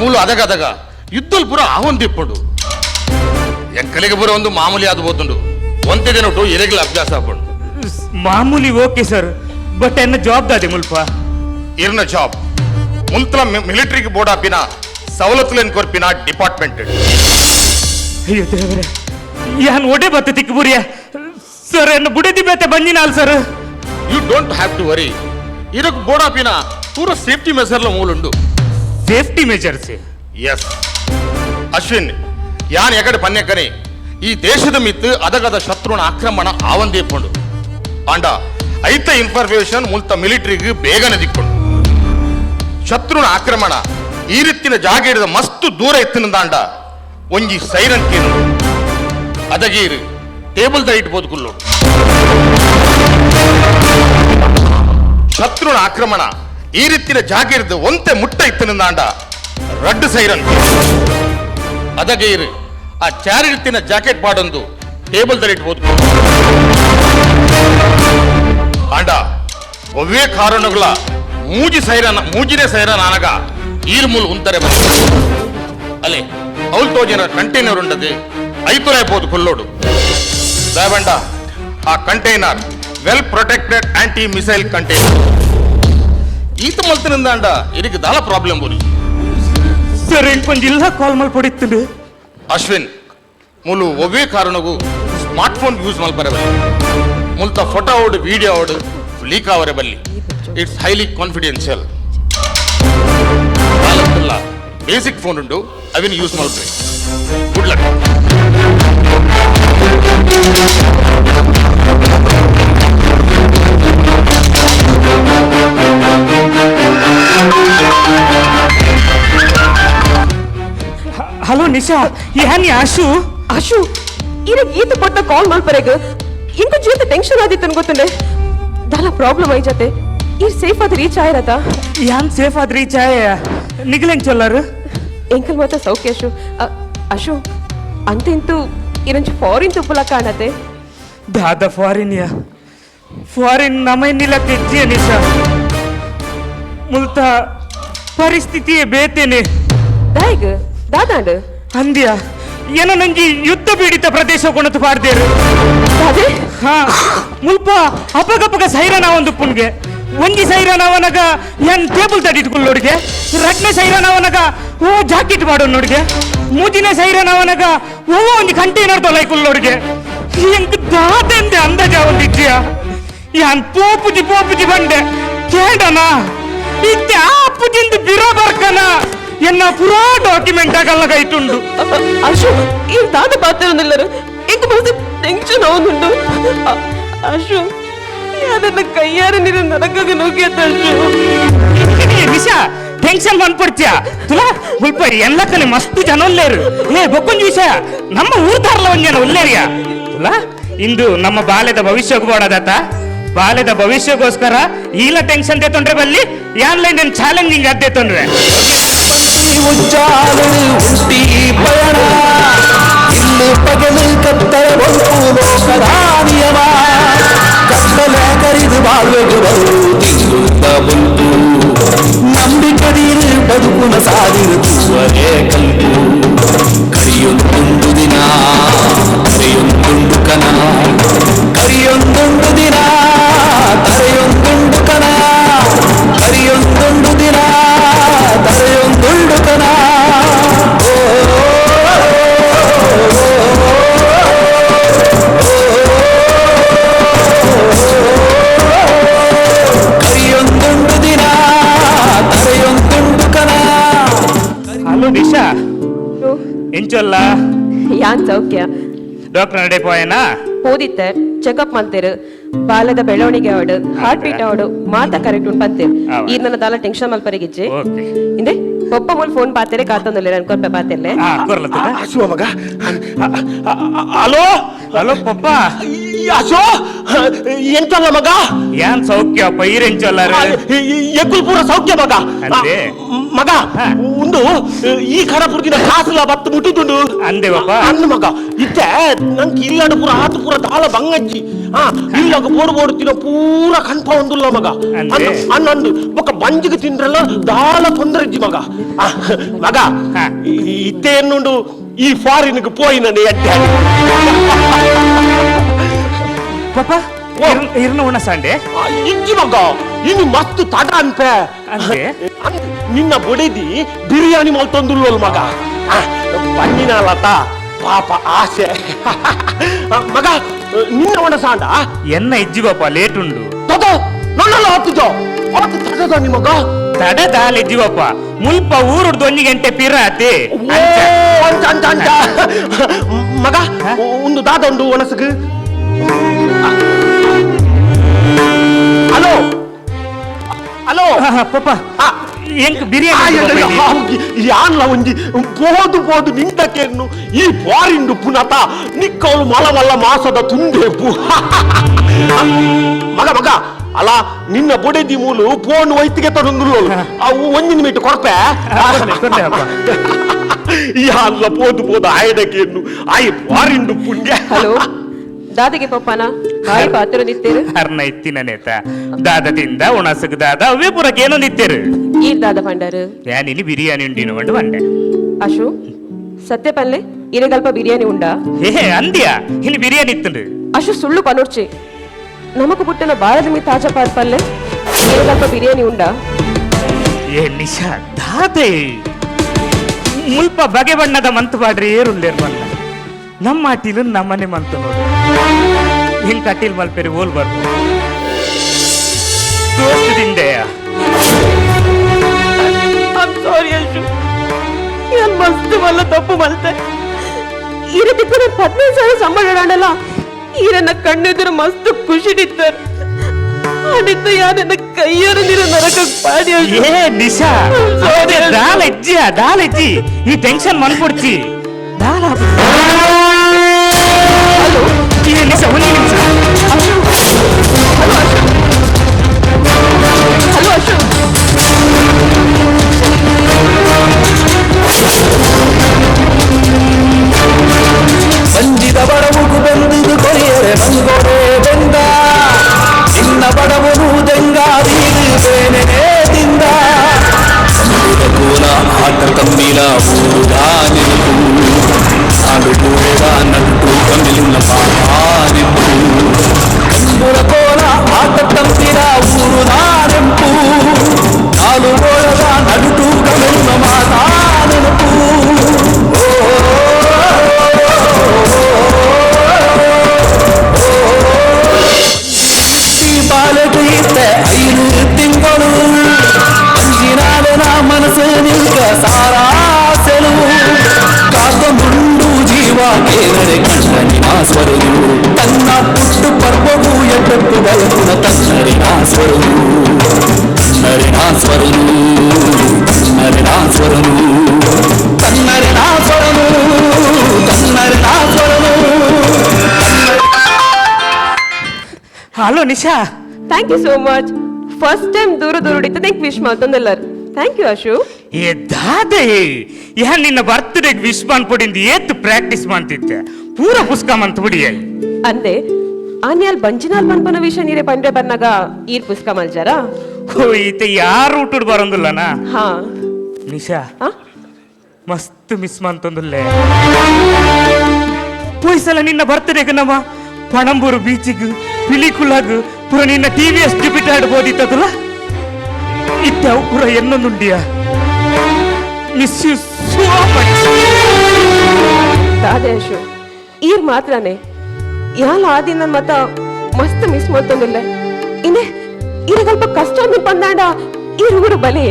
ಮೂಲ ಅದಗದಗ ಯುದ್ಧಲ್ ಪುರ ಆವಂದಿಪ್ಪುಂಡು. ಎಂಕಲಿಗೆ ಪುರ ಒಂದು ಮಾಮೂಲಿ ಆದ ಬೋತುಂಡು. ಒಂತೆ ದಿನಟು ಎರೆಗಲ ಅಭ್ಯಾಸ ಆಪುಂಡು. ಮಾಮೂಲಿ okay sir, but ಎನ್ನ ಜವಾಬ್ದಾರಿ ಮುಲ್ಪ? ಇರ್ನ ಜಾಬ್ ಮುಲ್ತಲ ಮಿಲಿಟರಿಗೆ ಬೋರ್ಡ್ ಆಪಿನ ಸವಲತ್ತುಲೇನ್ ಕೊರ್ಪಿನ ಡಿಪಾರ್ಟ್ಮೆಂಟ್. ಅಯ್ಯೋ ದೇವರೇ, ಯಾನ್ ಒಡೆ ಬತ್ತ ತಿಕ್ಕಬುರಿಯ ಸರ್, ಎನ್ನ ಬುಡದಿ ಬೇತೆ ಬಂದಿನಾಲ್ sir. You don't have to worry. ಇರಕ್ ಬೋರ್ಡ್ ಆಪಿನ ಪೂರ ಸೇಫ್ಟಿ ಮೆಸರ್ಲ ಮೂಲುಂಡು. Safety measures? S Ashwin, ಯಾನ್ ಎಗಡೆ ಪನ್ಯಕನೆ ಈ ದೇಶದ ಮಿತ್ತು ಅದಗದ ಶತ್ರುನ ಆಕ್ರಮಣ ಆವಂದೇಪುಂಡು. ಆಂಡ ಐತ ಇನ್ಫಾರ್ಮೇಶನ್ ಮುಲ್ತ ಮಿಲಿಟರಿಗೆ ಬೇಗನೆ ದಿಕ್ಕೊಂಡು. ಶತ್ರುನ ಆಕ್ರಮಣ ಈ ರೀತಿನ ಜಾಗ ಹಿಡಿದ ಮಸ್ತು ದೂರ ಎತ್ತಿನದಾಂಡ ಒಂಜಿ ಸೈರನ್ ಕೇನು ಅದಗೀರು ಟೇಬಲ್ the ಇಟ್ಬೋದು ಕುಲ್ಲೋಡು. ಶತ್ರುನ ಆಕ್ರಮಣ ಈ ರೀತಿನ ಜಾಗ ಹಿಡಿದು ಒಂತೆ ಮುಟ್ಟ ಇತ್ತಿನದಾಂಡ ರಡ್ಡು ಸೈರನ್ ಅದಗೀರು ಆ ಚಾರಿತಿನ ಜಾಕೆಟ್ ಪಾಡೊಂದು ಟೇಬಲ್ the ಇಟ್ಬೋದು. ಆಂಡ ಒವ್ವೇ ಕಾರಣಗಳ ಮೂಜಿ ಸೈರನ್ ಮೂಜಿನೇ ಸೈರನ್ ಆನಗ ಈರ್ಮೂಲ್ ಉಂತಾರೆ ಬಂದ ಅಲೆ ಅವಳು ತೋಜನ ಕಂಟೈನರ್ ಉಂಡದು ಐತುರಾಯ್ಬೋದು ಕೊಲ್ಲೋಡು. ದಯವಂಡ ಆ container well protected anti missile container. ಈತ ಮಲ್ತಿನಿಂದಾಂಡ ಇದಕ್ಕೆ ದಾಲ ಪ್ರಾಬ್ಲಮ್ ಬೋರಿ. ಸರ್, ಇಂಕೊಂಜಿ ಇಲ್ಲ ಕಾಲ್ ಮಲ್ಪೊಡಿತ್ತುಂಡು. ಅಶ್ವಿನ್, ಮೂಲು ಒವ್ವೇ ಕಾರಣಗೂ smart phone use ಮಲ್ಪರೆ ಬಲ್ಲಿ. ಮುಲ್ತ ಫೋಟೋ ಅವಡು ವಿಡಿಯೋ ಅವಡು ಲೀಕ್ ಆವರೆ ಬಲ್ಲಿ. It's highly confidential. Basic phone ಉಂಡು, ಅವಿನ ಯೂಸ್ ಮಲ್ಪರೆ. Good luck. Hello Nisha, ಯಾನಿ Ashu. Ashu, ಇರಗ್ ಈತ ಪೊಟ್ಟ ಕಾಲ್ ಮಲ್ಪರೆಗ್ ಇಂಕ ಜೀತ ಟೆನ್ಷನ್ ಆದಿತ್ತು ಗೊತ್ತುಂಡೆ. ದಾಲ ಪ್ರಾಬ್ಲಮ್ ಆಯ್ಜಾತೆ. ಈ ಸೇಫ್ ಆದ ರೀಚ್ ಆಯ್ರತ? ಯಾನ್ ಸೇಫ್ ಆದ ರೀಚ್ ಆಯ. ನಿಗಲೆಂಗ್ ಚೊಲ್ಲಾರು? ಎಂಕಲ್ ಮಾತ್ರ ಸೌಖ್ಯ ಅಶು. ಅಶು, ಅಂತೆಂತೂ ಇರಂಚು ಫಾರಿನ್ ತುಪ್ಪಲ ಕಾಣತೆ. ದಾದ ಫಾರಿನ್ ಯಾ ಫಾರಿನ್ ನಮೈನಿಲ ತೆಜ್ಜಿಯ ನಿಶಾ. ಮುಲ್ತ ಪರಿಸ್ಥಿತಿಯೇ ಬೇತೇನೆ. ದಾಯಿಗ್ ದಾದಾಂಡ್? ಅಂದ್ಯ, ಏನ ನಂಜಿ ಯುದ್ಧ ಪೀಡಿತ ಪ್ರದೇಶ ಕೊಣತು ಪಾಡ್ದೇರು. ದಾದೆ? ಹಾ, ಮುಲ್ಪ ಅಪಗಪಗ ಸೈರನ ಒಂದು ಪುಣ್ಗೆ ಒಂಜಿ ಸೈರನವನಗ ಏನ್ ಟೇಬಲ್ ತಡಿಟ್ಕೊಳ್ಳೋಡಿಗೆ, ರಡ್ನೇ ಸೈರನವನಗ ಓ ಜಾಕೆಟ್ ಮಾಡೋನೋಡಿಗೆ, ಮೂಜಿನ ಸೈರನವನಗ ಓ ಒಂಜಿ ಕಂಟೈನರ್ ತೊಲೈಕೊಳ್ಳೋಡಿಗೆ. ಎಂಕ್ ದಾದೆಂದೆ ಅಂದಾಜ ಒಂದಿಜ್ಜಿಯ ಯಾನ್ ಪೋಪುಜಿ ಪೋಪುಜಿ ಬಂಡೆ ಕೇಳಣ ಇತ್ತೆ ಆ ಪುಜಿಂದ ಬಿರೋ ಬರ್ಕನ ಎನ್ನ ಪುರಾ ಡಾಕ್ಯುಮೆಂಟ್ ಆಗಲ್ಲ ಕೈಟುಂಡು. ಅಶು ಈ ದಾದ ಪಾತ್ರನಲ್ಲರು ಎಂಕ್ ಮಸ್ತ್ ಟೆನ್ಷನ್ ಆವೊಂದುಂಡು. ಅಶು ಯಾದನ್ನ ಕೈಯಾರ ನೀರು ನರಕಗ ನೋಕಿಯತ್ತ ಅಶು. ನಿಶಾ ಟೆನ್ಷನ್ ಬಂದ್ಬಿಡ್ತೀಯ ತುಲಾ ಮುಲ್ಪ ಎಲ್ಲಕ್ಕನೆ ಮಸ್ತ್ ಜನ ಉಲ್ಲೇರು. ಏ ಬೊಕ್ಕೊಂಜಿ ವಿಷಯ ನಮ್ಮ ಊರ್ದಾರ್ಲ ಒಂದ್ ಜನ ಉಲ್ಲೇರಿಯ ತುಲಾ. ಇಂದು ನಮ್ಮ ಬಾಲ್ಯದ ಭವಿಷ್ಯಕ್ಕೆ ಬೋಡದಾತ, ಬಾಲ್ಯದ ಭವಿಷ್ಯಕ್ಕೋಸ್ಕರ ಈಲ ಟೆನ್ಷನ್ ತೊಂದ್ರೆ ಬಲ್ಲಿ ಆನ್ಲೈನ್ ಚಾಲೆಂಜಿಂಗ್ ಅದ್ದೇ ತೊಂದ್ರೆ. ನಂಬಿಕದೀರು ಬದುಕುನ ಸಾದಿರು ತೂವರೇ ಕಲ್ಪು ಕರಿಯೊಂದುಂಡು ದಿನ ತರೆಯೊಂದುಂಡು ಕನ, ಕರಿಯೊಂದುಂಡು ದಿನ ತರೆಯೊಂದುಂಡು ಕನ, ಕರಿಯೊಂದುಂಡು ದಿನ ತರೆಯೊಂದುಂಡು ಕನ. ಕರಿಯೊಂದುಂಡು ದಿನ ತರೆಯೊಂದುಂಡು ಕನ. ಹಲೋ ನಿಶಾ, ಎಂಚೊಲ್ಲ ಯಾನ್ ಸೌಖ್ಯ? ಡಾಕ್ಟರ್ ನಡೆ ಪೋಯನಾ? ಓದಿತ್ತೆ, ಚೆಕಪ್ ಮಾಡ್ತೇರು, ಬಾಲದ ಬೆಳವಣಿಗೆ ಅವಡು, ಹಾರ್ಟ್ ಬೀಟ್ ಅವಡು, ಮಾತಾ ಕರೆಕ್ಟ್ ಉಂಟು ಪಂತೇರು. ಈ ನನ್ನ ದಾಲ ಟೆನ್ಷನ್ ಮಲ್ಪರಿಗಿಜ್ಜಿ. ಇಂದೆ ಪೊಪ್ಪ ಮೂಲ ಫೋನ್ ಪಾತೇರೆ ಕಾತಂದುಲ್ಲೆ ಅನ್ಕೊಲ್ಪ ಪಾತೆರ್ಲೆ. ಅಶು ಮಗ. ಹಲೋ ಹಲೋ ಪಪ್ಪ. ಅಶೋ ಎಂಚಲ್ಲ ಮಗ? ಯಾನ್ ಸೌಖ್ಯ ಪೈರ್ ಎಂಚಲ್ಲ? ಎಕ್ಕುಲ್ ಪೂರ ಸೌಖ್ಯ ಮಗ. ಮಗ ಒಂದು ಈ ಖರಪುರದಿನ ಕಾಸುಲ ಬತ್ತು ಮುಟ್ಟುದುಂಡು ಅಂದೆ ಪಾಪ ಅನ್ನ ಮಗ. ಇತ್ತೆ ನಂಗೆ ಇಲ್ಲಡ ಪೂರ ಆತು ಪೂರ ದಾಲ ಬಂಗಜ್ಜಿ. ಹಾ ಇಲ್ಲಗ ಬೋಡು ಬೋಡು ತಿನ್ನ ಪೂರ ಕನ್ಪ ಒಂದುಲ್ಲ ಮಗ. ಅನ್ನ ಅಂದು ಬೊಕ್ಕ ಬಂಜಿಗೆ ತಿಂದ್ರಲ್ಲ ದಾಲ ತೊಂದರೆ ಇಜ್ಜಿ ಮಗ. ಮಗ ಇತ್ತೆ ಎನ್ನುಂಡು ಈ ಫಾರಿನ್ಗೆ ಪೋಯಿ ನನ್ನ ಎಡ್ಡೆ. ಪಾಪ ಇರ್ನ ಉಣ ಸಂಡೆ ಇಜ್ಜಿ ಮಗ. ಇನ್ನು ಮಸ್ತ್ ತಡ ಅನ್ಪೆ ನಿನ್ನ ಬೊಡೆದಿ ಬಿರಿಯಾನಿ ಮಲ್ತೊಂದುಲ್ಲೋಲ್ ಮಗ. ಬನ್ನಿನ ಲತ ಪಾಪ ಆಸೆ ಮಗ. ನಿನ್ನ ಒಣ ಸಾಂಡ ಎನ್ನ ಇಜ್ಜಿ ಪಾಪ ಲೇಟ್ ಉಂಡು. ನನ್ನಲ್ಲ ಹತ್ತಿದ್ದೋ ಅವತ್ತು ತಡದ ನಿಮಗ ತಡ ದಾಲ ಇಜ್ಜಿ ಪಾಪ ಮುಲ್ಪ ಊರುಡ್ದು ಒಂಜಿ ಗಂಟೆ ಪಿರಾತಿ ಅಂಚ ಅಂಚ ಅಂಚ ಮಗ. ಒಂದು ದಾದ ಉಂಡು ಒಣಸಗ್. ಹಲೋ ಹಲೋ ಪಾಪ ಎಂಕ್ ಬಿರಿಯಾನಿ ಯಾನ್ಲ ಒಂಜಿ ಪೋದು ಪೋದು ನಿಂತಕೇನು ಈ ಫಾರಿನ್ ಪುನತ ನಿಕ್ಕವಳು ಮಲವಲ್ಲ ಮಾಸದ ತುಂಡೇಪು ಮಗ. ಮಗ ಅಲ್ಲ ನಿನ್ನ ಬೊಡೆದಿ ಮೂಲು ಫೋನ್ ವೈತಿಗೆ ತರೊಂದುಲ್ಲೋಲು ಅವು ಒಂಜಿ ನಿಮಿಟ್ ಕೊರ್ಪೆ. ಯಾನ್ಲ ಪೋದು ಪೋದು ಆಯಡಕೇನು ಆಯ್ ಫಾರಿನ್ ಪುಣ್ಯ. ಹಲೋ ದಾದಿಗೆ ಪಪ್ಪನ ಬಾಯಿ ಪಾತ್ರ ನಿತ್ತೇರು ಅರ್ನ ಇತ್ತಿನ ನೇತ ದಾದ ತಿಂದ ಉಣಸಕ್ ದಾದ ಅವೇ ಪೂರಕ್ಕೆ ಏನೋ ನಿತ್ತೇರು. ಈ ದಾದ ಪಂಡಾರು ಯಾನಿನಿ ಬಿರಿಯಾನಿ ಉಂಡಿನ ಬಂಡು ಬಂಡೆ. ಅಶು ಸತ್ಯ ಪಲ್ಲೆ ಇರಗಲ್ಪ ಬಿರಿಯಾನಿ ಉಂಡಾ? ಏ ಅಂದ್ಯಾ ಇನ್ನು ಬಿರಿಯಾನಿ ಇತ್ತುಂಡು. ಅಶು ಸುಳ್ಳು ಪನೋರ್ಚಿ ನಮಕು ಪುಟ್ಟನ ಬಾರದ ಮೀ ತಾಜಾ ಪಾರ್ ಪಲ್ಲೆ ಇರಗಲ್ಪ ಬಿರಿಯಾನಿ ಉಂಡಾ? ಏ ನಿಶಾ ದಾದೆ ಮುಲ್ಪ ಬಗೆ ಬಣ್ಣದ ಮಂತು ಪಾಡ್ರಿ ಏರುಲ್ಲೇರ್ ಬಣ್ಣ ನಮ್ಮ ಅಟೀಲು ನಮ್ಮನೆ ಮಂತು ನೋಡು. ಹಿಂಗ್ ಕಟೀಲ್ ಮಲ್ಪೇರಿ ಓಲ್ ಬರ್ಬು ದೋಸ್ತದಿಂದೆಯ. ಸಾರಿ ಅಶು, ಯಾನ್ ಮಸ್ತ್ ಮಲ್ಲ ತಪ್ಪು ಮಲ್ತೆ. ಈ ರೀತಿ 15,000 ಸಂಬಳ ಇಡೋಣಲ್ಲ, ಈರನ್ನ ಕಣ್ಣೆದುರು ಮಸ್ತ್ ಖುಷಿ ಇತ್ತಾರೆ. ಅಡಿತ ಯಾರನ್ನ ಕೈಯರ ನೀರು ನರಕಕ್ಕೆ ಪಾಡಿ. ಏ ನಿಶಾ ದಾಲ ಇಜ್ಜಿಯ ದಾಲ ಇಜ್ಜಿ ಈ ಟೆನ್ಷನ್ ಮನ್ಪುಡ್ಚಿ ದಾಲ. ಹಲೋ ನಿಶಾ ಒಂದು ನಿಮಿಷ. Hello Ashu, hello Ashu. ಸಂಜಿದ ಬಡವುಗು ಬೆಂದಿದು ಕೊರಿಯರೆ ಬಂಗೋರೆ ಬೆಂದ ನಿನ್ನ ಬಡವನು ದೆಂಗಾದೀದು ಬೇನೆ ತಿಂದ ಸಂಬುದ ಕೋಲ ಆಟ ತಮ್ಮಿಲ ಊರುದ ನೆನಪು ನಾಡು ಕೂಡೆದ Hello Nisha, thank you so much. First time ದೂರ ದೂರ ಇತ್ತು ವಿಶ್ ಮಾಡ್ತಂದೆಲ್ಲರು. Thank you Ashu. ಏ ದಾದೆ, ಯಾ ನಿನ್ನ ಬರ್ತ್ಡೇಗೆ ವಿಶ್ ಮಾಡ್ಪಡಿಂದ ಏತ್ ಪ್ರಾಕ್ಟೀಸ್ ಮಾಡ್ತಿದ್ದೆ, ಪೂರ ಪುಸ್ಕ ಮಂತ್ ಬಿಡಿ. ಅಂದೆ ಆನ್ಯಾಲ್ ಬಂಜಿನಾಲ್ ಮನ್ಪನ ವಿಷಯ ನೀರೇ ಪಂಡ್ರೆ ಬನ್ನಾಗ ಈರ್ ಪುಸ್ಕ ಮಲ್ಜಾರ? ಓ ಈತ ಯಾರು ಊಟಡ್ ಬರಂದಿಲ್ಲನಾ? ಹಾ ನಿಶಾ, ಮಸ್ತ್ ಮಿಸ್ ಮಂತಂದುಲ್ಲೆ. ಪೋಯ್ಸಲ ನಿನ್ನ ಬರ್ತ್ಡೇಗೆ ನಮ್ಮ ಪಣಂಬೂರು ಬೀಚಿಗ್ ಪಿಲಿಕುಲಾಗ್ ಪುರ ನಿನ್ನ ಟಿವಿ ಎಸ್ ಡಿಬಿಟ್ ಆಡ್ಬೋದಿತ್ತದಲ್ಲ, ಇತ್ತ ಪುರ ಎನ್ನೊಂದುಂಡಿಯ. Miss you so much. ದಾದೆ Ashu, ಈರ್ ಮಾತ್ರನೇ ಯಾಲ ಆದಿ ನನ್ ಮತ್ತ ಮಸ್ತ್ ಮಿಸ್ ಮಾಡ್ತಂದಿಲ್ಲ. ಇನ್ನೆ ಈರಗಲ್ಪ ಕಷ್ಟ ಒಂದು ಬಂದಾಂಡ ಈರ್ ಊರು ಬಲೆ.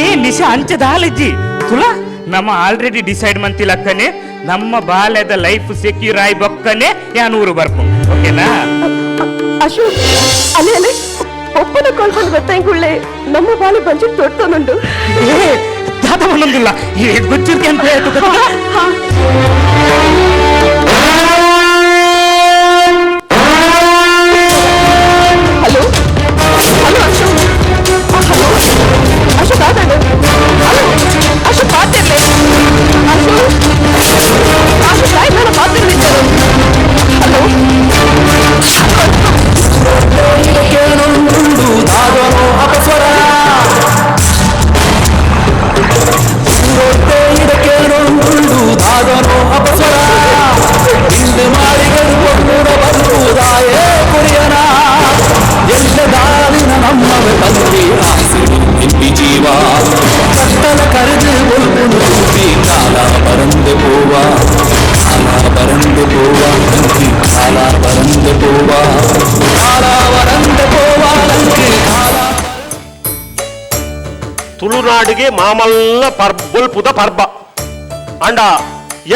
ಏ ನಿಶಾ, ಅಂಚದಾಲಜ್ಜಿ ತುಲಾ ನಮ್ಮ ಆಲ್ರೆಡಿ ಡಿಸೈಡ್ ಮಂತಿಲಕ್ಕನೆ ನಮ್ಮ ಬಾಲ್ಯದ ಲೈಫ್ ಸೆಕ್ಯೂರ್ ಆಯ್ ಬೊಕ್ಕನೆ ಯಾನ್ ಊರು ಬರ್ಪು, ಓಕೆನಾ? ಅಶು, ಅಲೆ ಅಲೆ ಒಪ್ಪನ ಕೊಳ್ಕೊಂಡು ಗೊತ್ತಾಂಗುಳ್ಳೆ ನಮ್ಮ ಬಾಲೆ ಬಂಜಿ ತೊಡ್ತನುಂಡು. ಏ ದಾದ ಒಂದೊಂದಿಲ್ಲ, ಏ ಗೊತ್ತಿರ್ಕೆ ಅಂತ ಹೇಳ್ತು ಗೊತ್ತಾ? Hello hello Ashu, hello Ashu ದಾದಾಡು. ಹಲೋ ಅಶು ಪಾತಿರ್ಲೆ. ಅಶು ಅಶು ತಾಯಿ ನಾನು ಪಾತಿರ್ಲಿದ್ದರು. ಹಲೋ ಕೇಳೊಂದುಂಡು ದಾದನೋ ಅಪಸ್ವರ, ಕೇಳೊಂದುಂಡು ದಾದನೋ ಅಪಸ್ವರ, ಇಂದು ಮಾಡಿಗಳು ಕೊಟ್ಟುರ ಬರುವುದಾಯೇ ಕುರಿಯನ, ಎಲ್ಲ ದಾರಿನ ನಮ್ಮವೆ ಬಂದಿ ಆಸೆ ಇಂಪಿ ಜೀವ, ಕತ್ತಲ ಕರೆದು ಒಲ್ಪುನು ತೂಪಿ ಕಾಲ ಬರಂದೆ ಪೋವ, ಕಾಲ ಬರಂದೆ ಪೋವ, ಕಾಲ ಬರಂದೆ ಪೋವ, ಕಾಲ ಬರಂದೆ ಪೋವ, ಕಾಲ. ತುಳುನಾಡಿಗೆ ಮಾಮಲ್ಲ ಬೊಲ್ಪುದ ಪರ್ಬ ಅಂಡ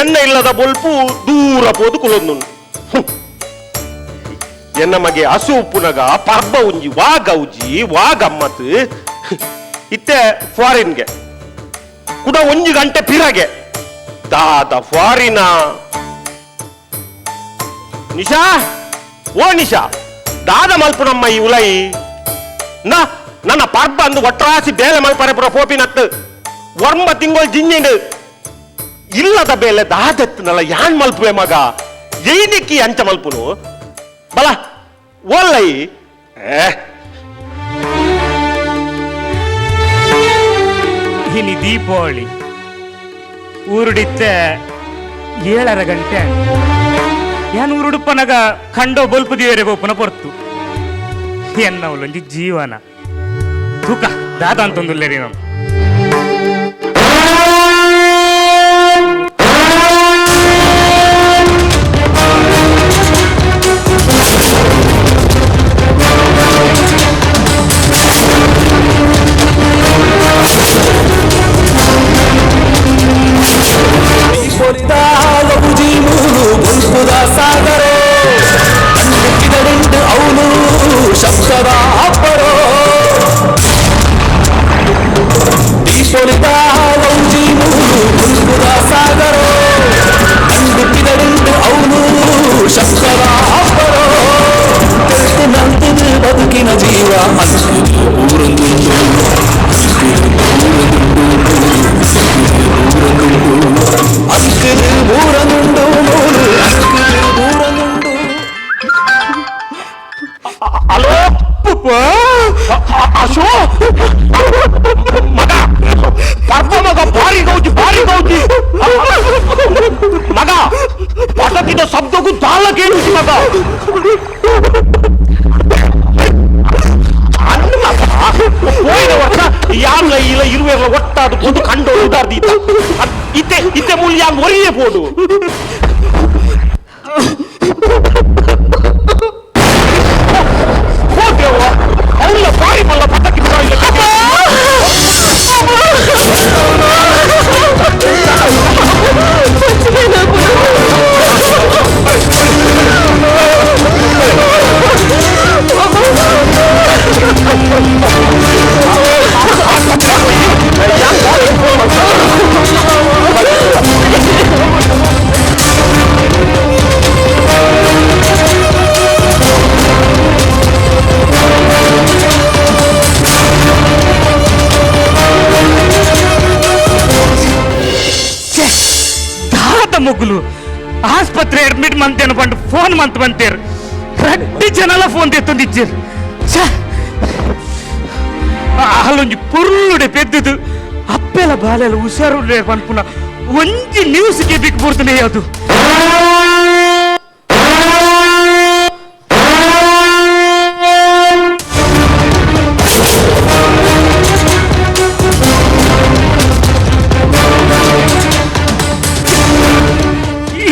ಎನ್ನ ಇಲ್ಲದ ಬೊಲ್ಪು ದೂರ ಪೋದು ಕುಲೊಂದು. ಎನ್ನ ಮಗೆ ಹಸು ಉಪ್ಪುನಗ ಪರ್ಬ ಉಂಜಿ ವಾ ಗೌಜಿ ವಾ ಗಮ್ಮತ್ ಇತ್ತೆ ಫಾರಿನ್ಗೆ ಕುಡ ಒಂಜಿ ಗಂಟೆ ಪಿರಗೆ ದಾದ ಫಾರಿನ. ನಿಶಾ, ಓ ನಿಶಾ, ದಾದ ಮಲ್ಪುನಮ್ಮ ಈ ಉಲೈ ನಾ ನನ್ನ ಪರ್ಬ ಅಂದು ಒಟ್ರಾಸಿ ಬೇಲೆ ಮಲ್ಪರೆ ಪುರ ಪೋಪಿನತ್ತು ವರ್ಮ ತಿಂಗಳು ಜಿಂಜಿಂಡು ಇಲ್ಲದ ಬೇಲೆ ದಾದೆತ್ತನಲ್ಲ ಯಾನ್ ಮಲ್ಪುವೆ ಮಗ, ಏನಿಕ್ಕಿ ಅಂಚ ಮಲ್ಪುನು ಬಲ ಓಲ್ಲೈ. ಇನಿ ದೀಪಾವಳಿ ಊರುಡಿತ್ತ 7:30 ಗಂಟೆ ಯಾನ್ ಊರುಡುಪ್ಪನಗ ಕಂಡೋ ಬೊಲ್ಪು ದಿವೇರೆ ಗೋಪುನ ಪೊರ್ತು ಎನ್ನವಲೊಂಜಿ ಜೀವನ ತೂಕ ದಾದ ಅಂತಂದುಲ್ಲೇರಿ ನಾನು. ಸಾಗರೋ ಅವನು ಶಬ್ದದ ಅಪ್ಪರೋ, ಸಾಗರೋ ಅವನು ಶಬ್ದದ ಅಪ್ಪರೋ, ನಂತದು ಬದುಕಿನ ಜೀವ ಊರೊಂದುಂಡು ಅಂಕಲು ಊರನುಂಡು ಊರನುಂಡು. ಹಲೋ ಅಶೋ ಮಗ, ಪರ್ಬ ಮಗ ಭಾರಿ ಗೌಜಿ ಭಾರಿ ಗೌಜಿ ಮಗ, ಪಟಕಿದ ಶಬ್ದಕ್ಕೂ ದಾಳ ಕೇಳಿಸಿ ಮಗ. ಹೋಯ್ದ ವರ್ಷ ಯಾರ್ಲ ಇಲ್ಲ ಇರುವೆರ್ಲ ಒಟ್ಟಾದ ಪೊದು ಕಂಡು ಉದಾರ್ದಿ ಇತ್ತೆ ಇತ್ತೆ ಮೂಲ ಯಾನ್ ಒರಿಯೇ ಪೋಡು. ಅವ್ಲ ಬಾರಿ ಮಲ್ಲ ಪಟಕಿ ಇಲ್ಲದಗುಲು ಆಸ್ಪತ್ರೆ ಅಡ್ಮಿಟ್ ಮಂತೇನು ಪಂಡು ಫೋನ್ ಮಂತ್ ಬಂತೇರು ರಡ್ಡಿ ಜನಲ ಫೋನ್ ತೆತ್ತೊಂದಿಚ್ಚೇರು. ಛೇ, ಅಲ್ಲೊಂಜಿ ಪೊರ್ಲುಡೆ ಪೆದ್ದುದು ಅಪ್ಪೆಲ ಬಾಲೆಲ ಹುಷಾರು ಪನ್ಪುನ ಒಂಜಿ ನ್ಯೂಸ್ ಕೆಬಿಕ್ ಪೂರ್ತನೆ ಅದು.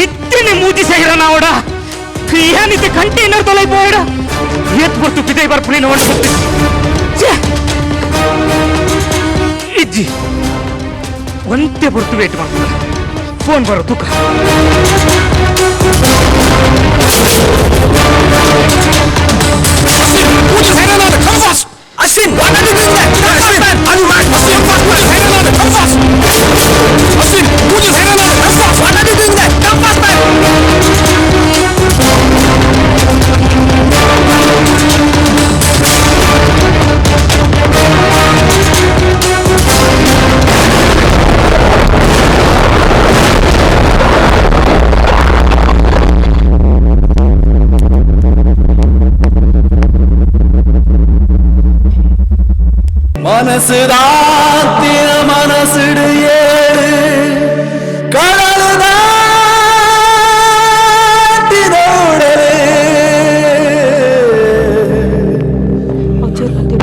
ಇತ್ತನೆ ಮೂಜಿ ಸಹಿರ ನಾವಡ ಏನಿತ್ತೆ ಕಂಟೈನರ್ ತೊಲೈ ಪೋಯಡ ಏತ್ ಪೊರ್ತು ಪಿದೈ ಬರ್ಪುನಿ ಹೊಂಡು. ಇಜ್ಜಿ ಒಂತೆ ಪೊರ್ತು ವೇಟ್ ಮಾಡ್ತಾರೆ ಫೋನ್ ಬರೋ ತುಕ. Ashwin, what are you doing there? Ashwin, come fast. Ashwin, come fast. What are you doing there? Come fast, man. மனசுதாத்தின மனசுடு ஏழு கடலுதாத்தின உடலே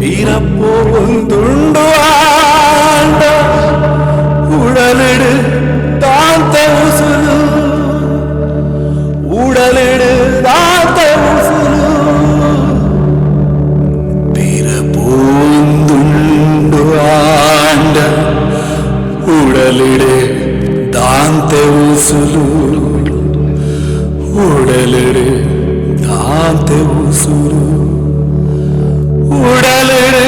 வீரப்போந்துண்டு ஆண்ட உடலிடு தாந்த உசுலு உடலிடு தாந்த உசுலு வீரப்போந்துண்டு ஆண்ட உடலிடு தாந்த உசுலு உடலிடு தாந்த உசுலு உடலிடு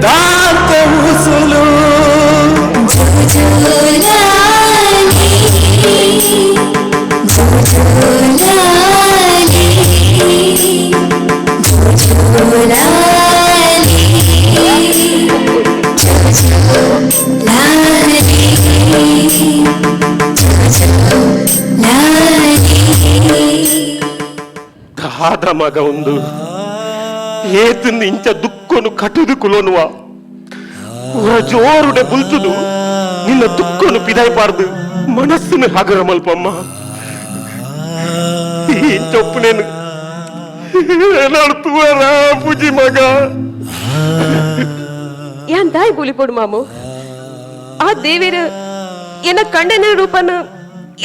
தாந்த உசுலு. ದಾದ ಮಗ ಒಂದು ಏತನ್ನು ಇಂಚ ದುಕ್ಕೊನು ಕಟುದು ಕುಲೋನುವ ಜೋರುಡೆ ಬುಲ್ತುದು ನಿನ್ನ ದುಕ್ಕೊನು ಪಿದಾಯ್ಪಾರ್ದು ಮನಸ್ಸನ್ನು ಹಗರ ಮಲ್ಪಮ್ಮ. ಇಂಚೊಪ್ಪು ನೇನು ನಡ್ತುವರ ಪೂಜಿ ಮಗ. ಯಾನ್ ದಾಯಿ ಬೂಲಿ ಪೋಡು ಮಾಮು, ಆ ದೇವೇರು ಎನ್ನ ಕಂಡನ ರೂಪನ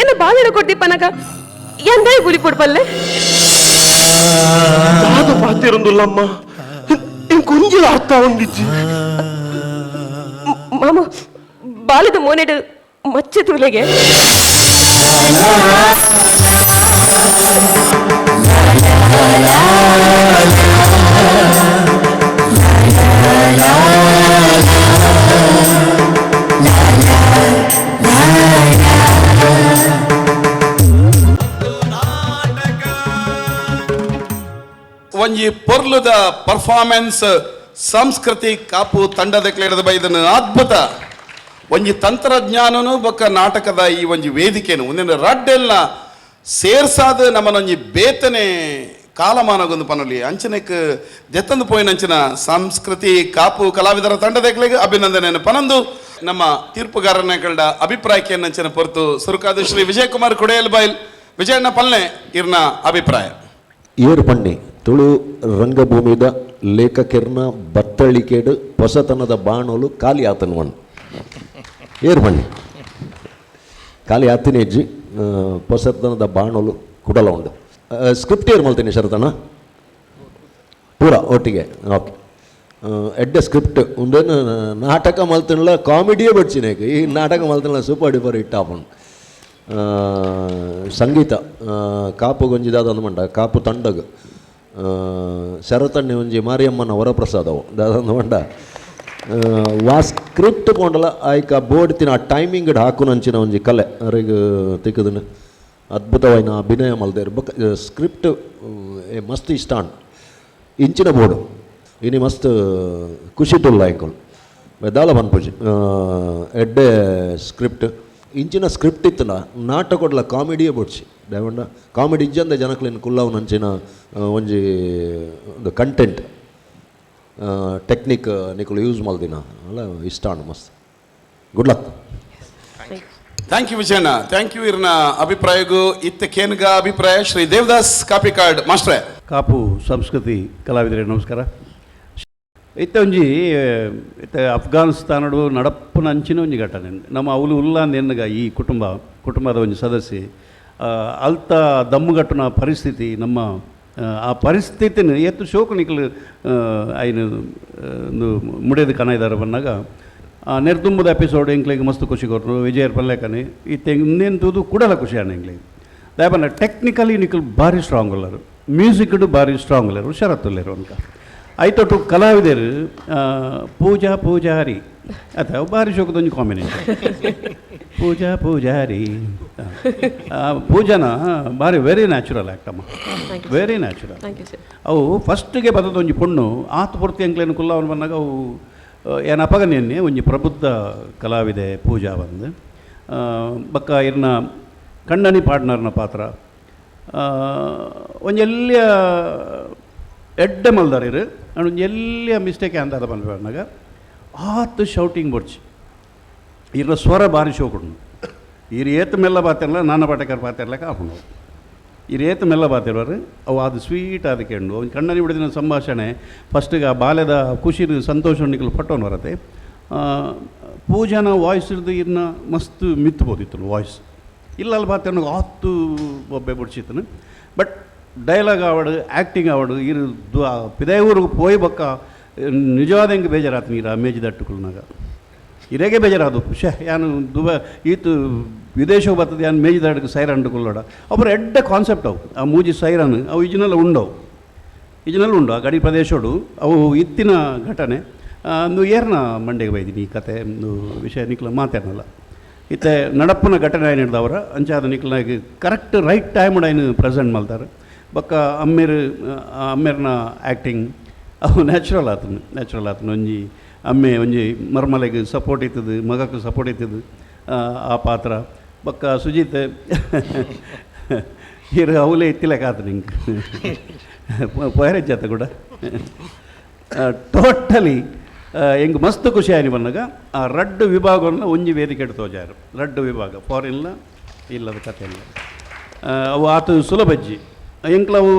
ಎನ್ನ ಬಾಳೆನ ಕೊಡ್ದಿಪ್ಪನಗ ಯಾನ್ ದಾಯಿ ಬೂಲಿ ಪೋಡು ಪಲ್ಲೆ. ದಾದ ಪಾತಿರುಂದುಲ್ಲಮ್ಮ ಇಂಕೊಂಜಿಲ ಅರ್ಥ ಒಂದಿಜ್ಜಿ. ಮಾಮು ಬಾಲದ ಮೋನೆಡು ಮಚ್ಚೆ ತೂಲೆಗೆ ಒಂಜಿ ಪೊರ್ಲುದ ಪರ್ಫಾರ್ಮೆನ್ಸ್ ಸಂಸ್ಕೃತಿ ಕಾಪು ತಂಡದ ಕ್ಲೇಡದ ಬೈದನು ಅದ್ಭುತ ಒಂಜಿ ತಂತ್ರಜ್ಞಾನನು ಬೊಕ್ಕ ನಾಟಕದ ಈ ಒಂಜಿ ವೇದಿಕೆನು ಒಂದಿನ ರಡ್ಡೆಲ್ಲ ಸೇರ್ಸಾದ ನಮ್ಮನೊಂಜಿ ಬೇತನೆ ಕಾಲಮಾನಗೊಂದು ಪನೊಲಿ ಅಂಚನೆಕ್ ದೆತ್ತಂದು ಪೋಯಿನಂಚಿನ ಸಂಸ್ಕೃತಿ ಕಾಪು ಕಲಾವಿದರ ತಂಡದಕ್ಲೆಗ್ ಅಭಿನಂದನೆಯನ್ನು ಪನಂದು ನಮ್ಮ ತೀರ್ಪುಗಾರನ ಕಳ್ಳ ಅಭಿಪ್ರಾಯಕ್ಕೆ ಅಂಚಿನ ಪೊರ್ತು ಸುರುಕಾದು ಶ್ರೀ ವಿಜಯಕುಮಾರ್ ಕುಡೆಯಲ್ ಬೈಲ್. ವಿಜಯಣ್ಣ ಪಲ್ನೆ ಇರ್ನ ಅಭಿಪ್ರಾಯ. ಏರು ಪಣ್ಣಿ ತುಳು ರಂಗಭೂಮಿದ ಲೇಖಕಿರ್ನ ಬತ್ತಳಿಕೆಡು ಹೊಸತನದ ಬಾಣೋಲು ಖಾಲಿ ಆತನ ಒನ್ ಏರು ಪಣ್ಣಿ ಖಾಲಿ ಆತಿನ ಹೆಜ್ಜಿ ಹೊಸತನದ ಬಾಣೋಲು ಕುಡಲ ಉಂಡು. ಸ್ಕ್ರಿಪ್ಟ್ ಏರು ಮಲ್ತೀನಿ ಶರತಣ್ಣ ಪೂರ ಒಟ್ಟಿಗೆ ಓಕೆ. ಎಡ್ಡೆ ಸ್ಕ್ರಿಪ್ಟ್ ಉಂಡೇನು ನಾಟಕ ಮಲ್ತಿನಲ್ಲ ಕಾಮಿಡಿಯೇ ಬಡ್ಚಿನೇಕ ಈ ನಾಟಕ ಮಲ್ತಿನ super duper hit ಆಪುಂಡು. ಸಂಗೀತ ಕಾಪು ಗೊಂಜಿದಾದ ಮಂಡ ಕಾಪು ತಂಡಗ್ ಶರತಣ್ಣೆ ಒಂಜಿ ಮಾರಿಯಮ್ಮನ ವರಪ್ರಸಾದವು ದಾದಂದು ಮಂಡ ವಾ ಸ್ಕ್ರಿಪ್ಟ್ ಪೋಂಡಲ ಆಯ್ಕ ಬೋರ್ಡ್ ಆ ಟೈಮಿಂಗ್ ಹಾಕುನಂಚಿನ ಒಂಜಿ ಕಲೆ ಅರೆಗ್ ತಿಕ್ಕದನು ಅದ್ಭುತವಾಯಿನ ಅಭಿನಯ ಮಲ್ದೇರು ಬೊಕ್ಕ ಸ್ಕ್ರಿಪ್ಟ್ ಮಸ್ತ್ ಇಷ್ಟ ಇಂಚಿನ ಬೋರ್ಡು ಇನಿ ಮಸ್ತ್ ಖುಷಿ ತುಲ್ಲ ಎಂಕುಲು ದಾಲ ಪನ್ಪುಜಿ ಎಡ್ಡೆ ಸ್ಕ್ರಿಪ್ಟ್. ಇಂಚಿನ ಸ್ಕ್ರಿಪ್ಟ್ ಇತ್ತನ ನಾಟಕೊಡ್ಲ ಕಾಮಿಡಿಯೇ ಬೊಡ್ಚಿ ದಾಯೆಪಂಡ ಕಾಮಿಡಿ ಇಜ್ಜಂದ ಜನಕ್ಲೆನ್ ಕುಲ್ಲವು ನಂಚಿನ ಒಂಜಿ ಒಂದು ಕಂಟೆಂಟ್ ಟೆಕ್ನಿಕ್ ನಿಕುಲು ಯೂಸ್ ಮಲ್ದಿನ ಅಲ್ಲ ಇಷ್ಟ ಆಂಡ್ ಮಸ್ತ್. Good luck. Thank you Vijayanna, thank you. ಇರ್ನ ಅಭಿಪ್ರಾಯಗೂ ಇತ್ತ ಕೇನ್ಗ ಅಭಿಪ್ರಾಯ ಶ್ರೀ ದೇವದಾಸ್ ಕಾಪಿಕಾಡ್ ಮಾಸ್ಟ್ರೆ. ಕಾಪು ಸಂಸ್ಕೃತಿ ಕಲಾವಿದರೇ ನಮಸ್ಕಾರ. ಇತ್ತ ಒಂಜಿ ಇತ್ತ ಅಫ್ಘಾನಿಸ್ತಾನಡು ನಡಪ್ಪುನ ಅಂಚಿನ ಒಂಜಿ ಘಟನೆ. ನಮ್ಮ ಅವಲು ಉಲ್ಲಾಂದ್ ಎನ್ನಗ ಈ ಕುಟುಂಬದ ಒಂಜಿ ಸದಸ್ಯೆ ಅಲ್ತ ದಮ್ಮುಗಟ್ಟುನ ಪರಿಸ್ಥಿತಿ ನಮ್ಮ ಆ ಪರಿಸ್ಥಿತಿನ ಏತು ಶೋಕು ನಿಕ್ಲು ಐನು ಮುಡೇದು ಕನ ಇದ್ದಾರೆ ಬಂದಾಗ ಆ ನೆರ್ದುಂಬದ ಎಪಿಸೋಡ್ ಎಂಕ್ಲೆಗ್ ಮಸ್ತ್ ಖುಷಿ ಕೊಟ್ಟರು ವಿಜಯರ್ ಪಲ್ಲೇಕನೆ ಇತ್ತೆ ಇನ್ನೇನು ತೂದು ಕೂಡಲ ಖುಷಿ ಆಂಡ್ ಎಂಕ್ಲೆಗ್. ದಾಯೆಪಂಡ ಟೆಕ್ನಿಕಲಿ ನಿಕುಲು ಭಾರಿ ಸ್ಟ್ರಾಂಗ್ ಉಲ್ಲರು, ಮ್ಯೂಸಿಕ್ಡ್ ಭಾರಿ ಸ್ಟ್ರಾಂಗ್ ಉಲ್ಲೆರ್, ಹುಷಾರತ್ತುಲ್ಲೆರ್ ಅನ್ಕ. ಐತೊಟ್ಟು ಕಲಾವಿದರು ಪೂಜಾ ಪೂಜಾರಿ ಅತ್ತ ಅವು ಭಾರಿ ಶೋಕದೊಂಜಿ ಕಾಂಬಿನೇಷನ್ ಪೂಜಾ ಪೂಜಾರಿ. ಪೂಜಾನ ಭಾರಿ ವೆರಿ ನ್ಯಾಚುರಲ್ ಆ್ಯಕ್ಟಮ್ಮ, very natural. Thank you sir. ಅವು ಫಸ್ಟ್ಗೆ ಬದದೊಂಜಿ ಪೊಣ್ಣು ಆತು ಪೂರ್ತಿ ಎಂಕ್ಲೇನು ಕುಲ್ಲವನು ಬಂದಾಗ ಅವು ಏನ ಅಪಗನೆನ್ನೆ ಒಂಜಿ ಪ್ರಬುದ್ಧ ಕಲಾವಿದೆ ಪೂಜಾ ಬಂದು ಬಕ್ಕ ಇರ್ನ ಕಣ್ಣನಿ ಪಾರ್ಟ್ನರ್ನ ಪಾತ್ರ ಒಂಜಿ ಎಲ್ಲಿಯ ಎಡ್ಡೆ ಮಲ್ದಾರ್ ಇರು ಒಂಜಿ ಎಲ್ಲಿಯ ಮಿಸ್ಟೇಕ್ ಅಂದಾದ ಬಂದಾಗ ಆತು ಶೌಟಿಂಗ್ ಬೊಡ್ಚಿ ಇರ್ನ ಸ್ವರ ಭಾರಿ ಶೋಕುಂಡು. ಇರು ಏತ್ ಮೆಲ್ಲ ಬಾತಿರಲ್ಲ ನಾನಾ ಪಾಟೇಕರ್ ಬಾತಿರ್ಲಕ್ಕ ಆಪುಂಡು. ಇರು ಏತ್ ಮೆಲ್ಲ ಬಾತಿರುವರು ಅವು ಅದು ಸ್ವೀಟ್ ಅದಕ್ಕೆ ಉಂಡು. ಅವ್ನು ಕಣ್ಣನಿ ಬಿಡಿದಿನ ಸಂಭಾಷಣೆ ಫಸ್ಟಿಗೆ ಆ ಬಾಲ್ಯದ ಖುಷಿ ಸಂತೋಷ ನಿಕಲು ಪಟ್ಟೋನು ಬರತ್ತೆ. ಪೂಜಾನ ವಾಯ್ಸ್ ಇರ್ದು ಇರ್ನ ಮಸ್ತ್ ಮಿತ್ಬೋದಿತ್ತು ವಾಯ್ಸ್ ಇಲ್ಲ ಅಲ್ಲಿ ಬಾತಿರ್ನ ಆತು ಬೊಬ್ಬೆ ಬಿಡ್ಸಿತ್ತನು. ಬಟ್ ಡೈಲಾಗ್ ಆವಡು ಆ್ಯಕ್ಟಿಂಗ್ ಆವಡು ಇರು ಪಿದೈಊರಿಗೆ ಪೋಯ್ ಬಕ್ಕ ನಿಜವಾದ ಹೆಂಗೆ ಬೇಜಾರಾತು ನೀರು ಆ ಮೇಜಿ ದಟ್ಟುಕುಲ್ನಾಗ ಇರೇಗೆ ಬೇಜಾರಾದು ಶೇ ಯಾನು ದುಬೈ ಈತು ವಿದೇಶ ಬರ್ತದೆ ಯಾನು ಮೇಜಿ ದಾಟಕ್ಕೆ ಸೈರನ್ ಅಂಡುಕೊಳ್ಳೋಡ ಒಬ್ಬರು ಎಡ್ಡೆ ಕಾನ್ಸೆಪ್ಟ್ ಅವು ಆ ಮೂಜಿ ಸೈರನ್ ಅವು ಈಜಿನೆಲ್ಲ ಉಂಡವು ಈಜಿನೆಲ್ಲ ಉಂಡು ಆ ಗಡಿ ಪ್ರದೇಶೋಡು ಅವು ಇತ್ತಿನ ಘಟನೆ. ಒಂದು ಏರ್ನ ಮಂಡೆಗೆ ಬೈದಿನಿ ಈ ಕತೆ ಒಂದು ವಿಷಯ ನಿಕ್ಲ ಮಾತಾಡಲ್ಲ ಇತ್ತೆ ನಡಪ್ಪನ ಘಟನೆ ಏನಿಡ್ದವರ ಅಂಚಾದ ನಿಕ್ಲನಾಗಿ ಕರೆಕ್ಟ್ ರೈಟ್ ಟೈಮ್ ಐನು ಪ್ರೆಸೆಂಟ್ ಮಾಡ್ತಾರೆ. ಬೊಕ್ಕ ಅಮ್ಮೇರು ಅಮ್ಮೇರ್ನ ಆ್ಯಕ್ಟಿಂಗ್ ಅವು ನ್ಯಾಚುರಲ್ ಆತನು ನ್ಯಾಚುರಲ್ ಆತನು. ಒಂಜಿ ಅಮ್ಮೆ ಒಂಜಿ ಮರ್ಮಲೆಗ್ ಸಪೋರ್ಟ್ ಇತ್ತದು ಮಗಕ್ಕೆ ಸಪೋರ್ಟ್ ಇತ್ತದು ಆ ಪಾತ್ರ. ಬೊಕ್ಕ ಸುಜಿತ್ ಇರು ಅವಲೇ ಇತ್ತಿಲಕ ಆತ ನಿಂಗೆ ಪೋಯರೆ ಜಾತ ಕೂಡ ಟೋಟಲಿ ಎಂಗ್ ಮಸ್ತ್ ಖುಷಿ ಆಯ್ತು ಬಂದಾಗ ಆ ರಡ್ಡು ವಿಭಾಗವನ್ನು ಒಂಜಿ ವೇದಿಕೆ ತೋಜಾರು ರಡ್ಡು ವಿಭಾಗ ಫಾರಿನ್ಲ ಇಲ್ಲದ ಕತೆ ಇಲ್ಲ ಅವು ಆತು ಸುಲಭಜ್ಜಿ ಎಂಕ್ಲ ಅವು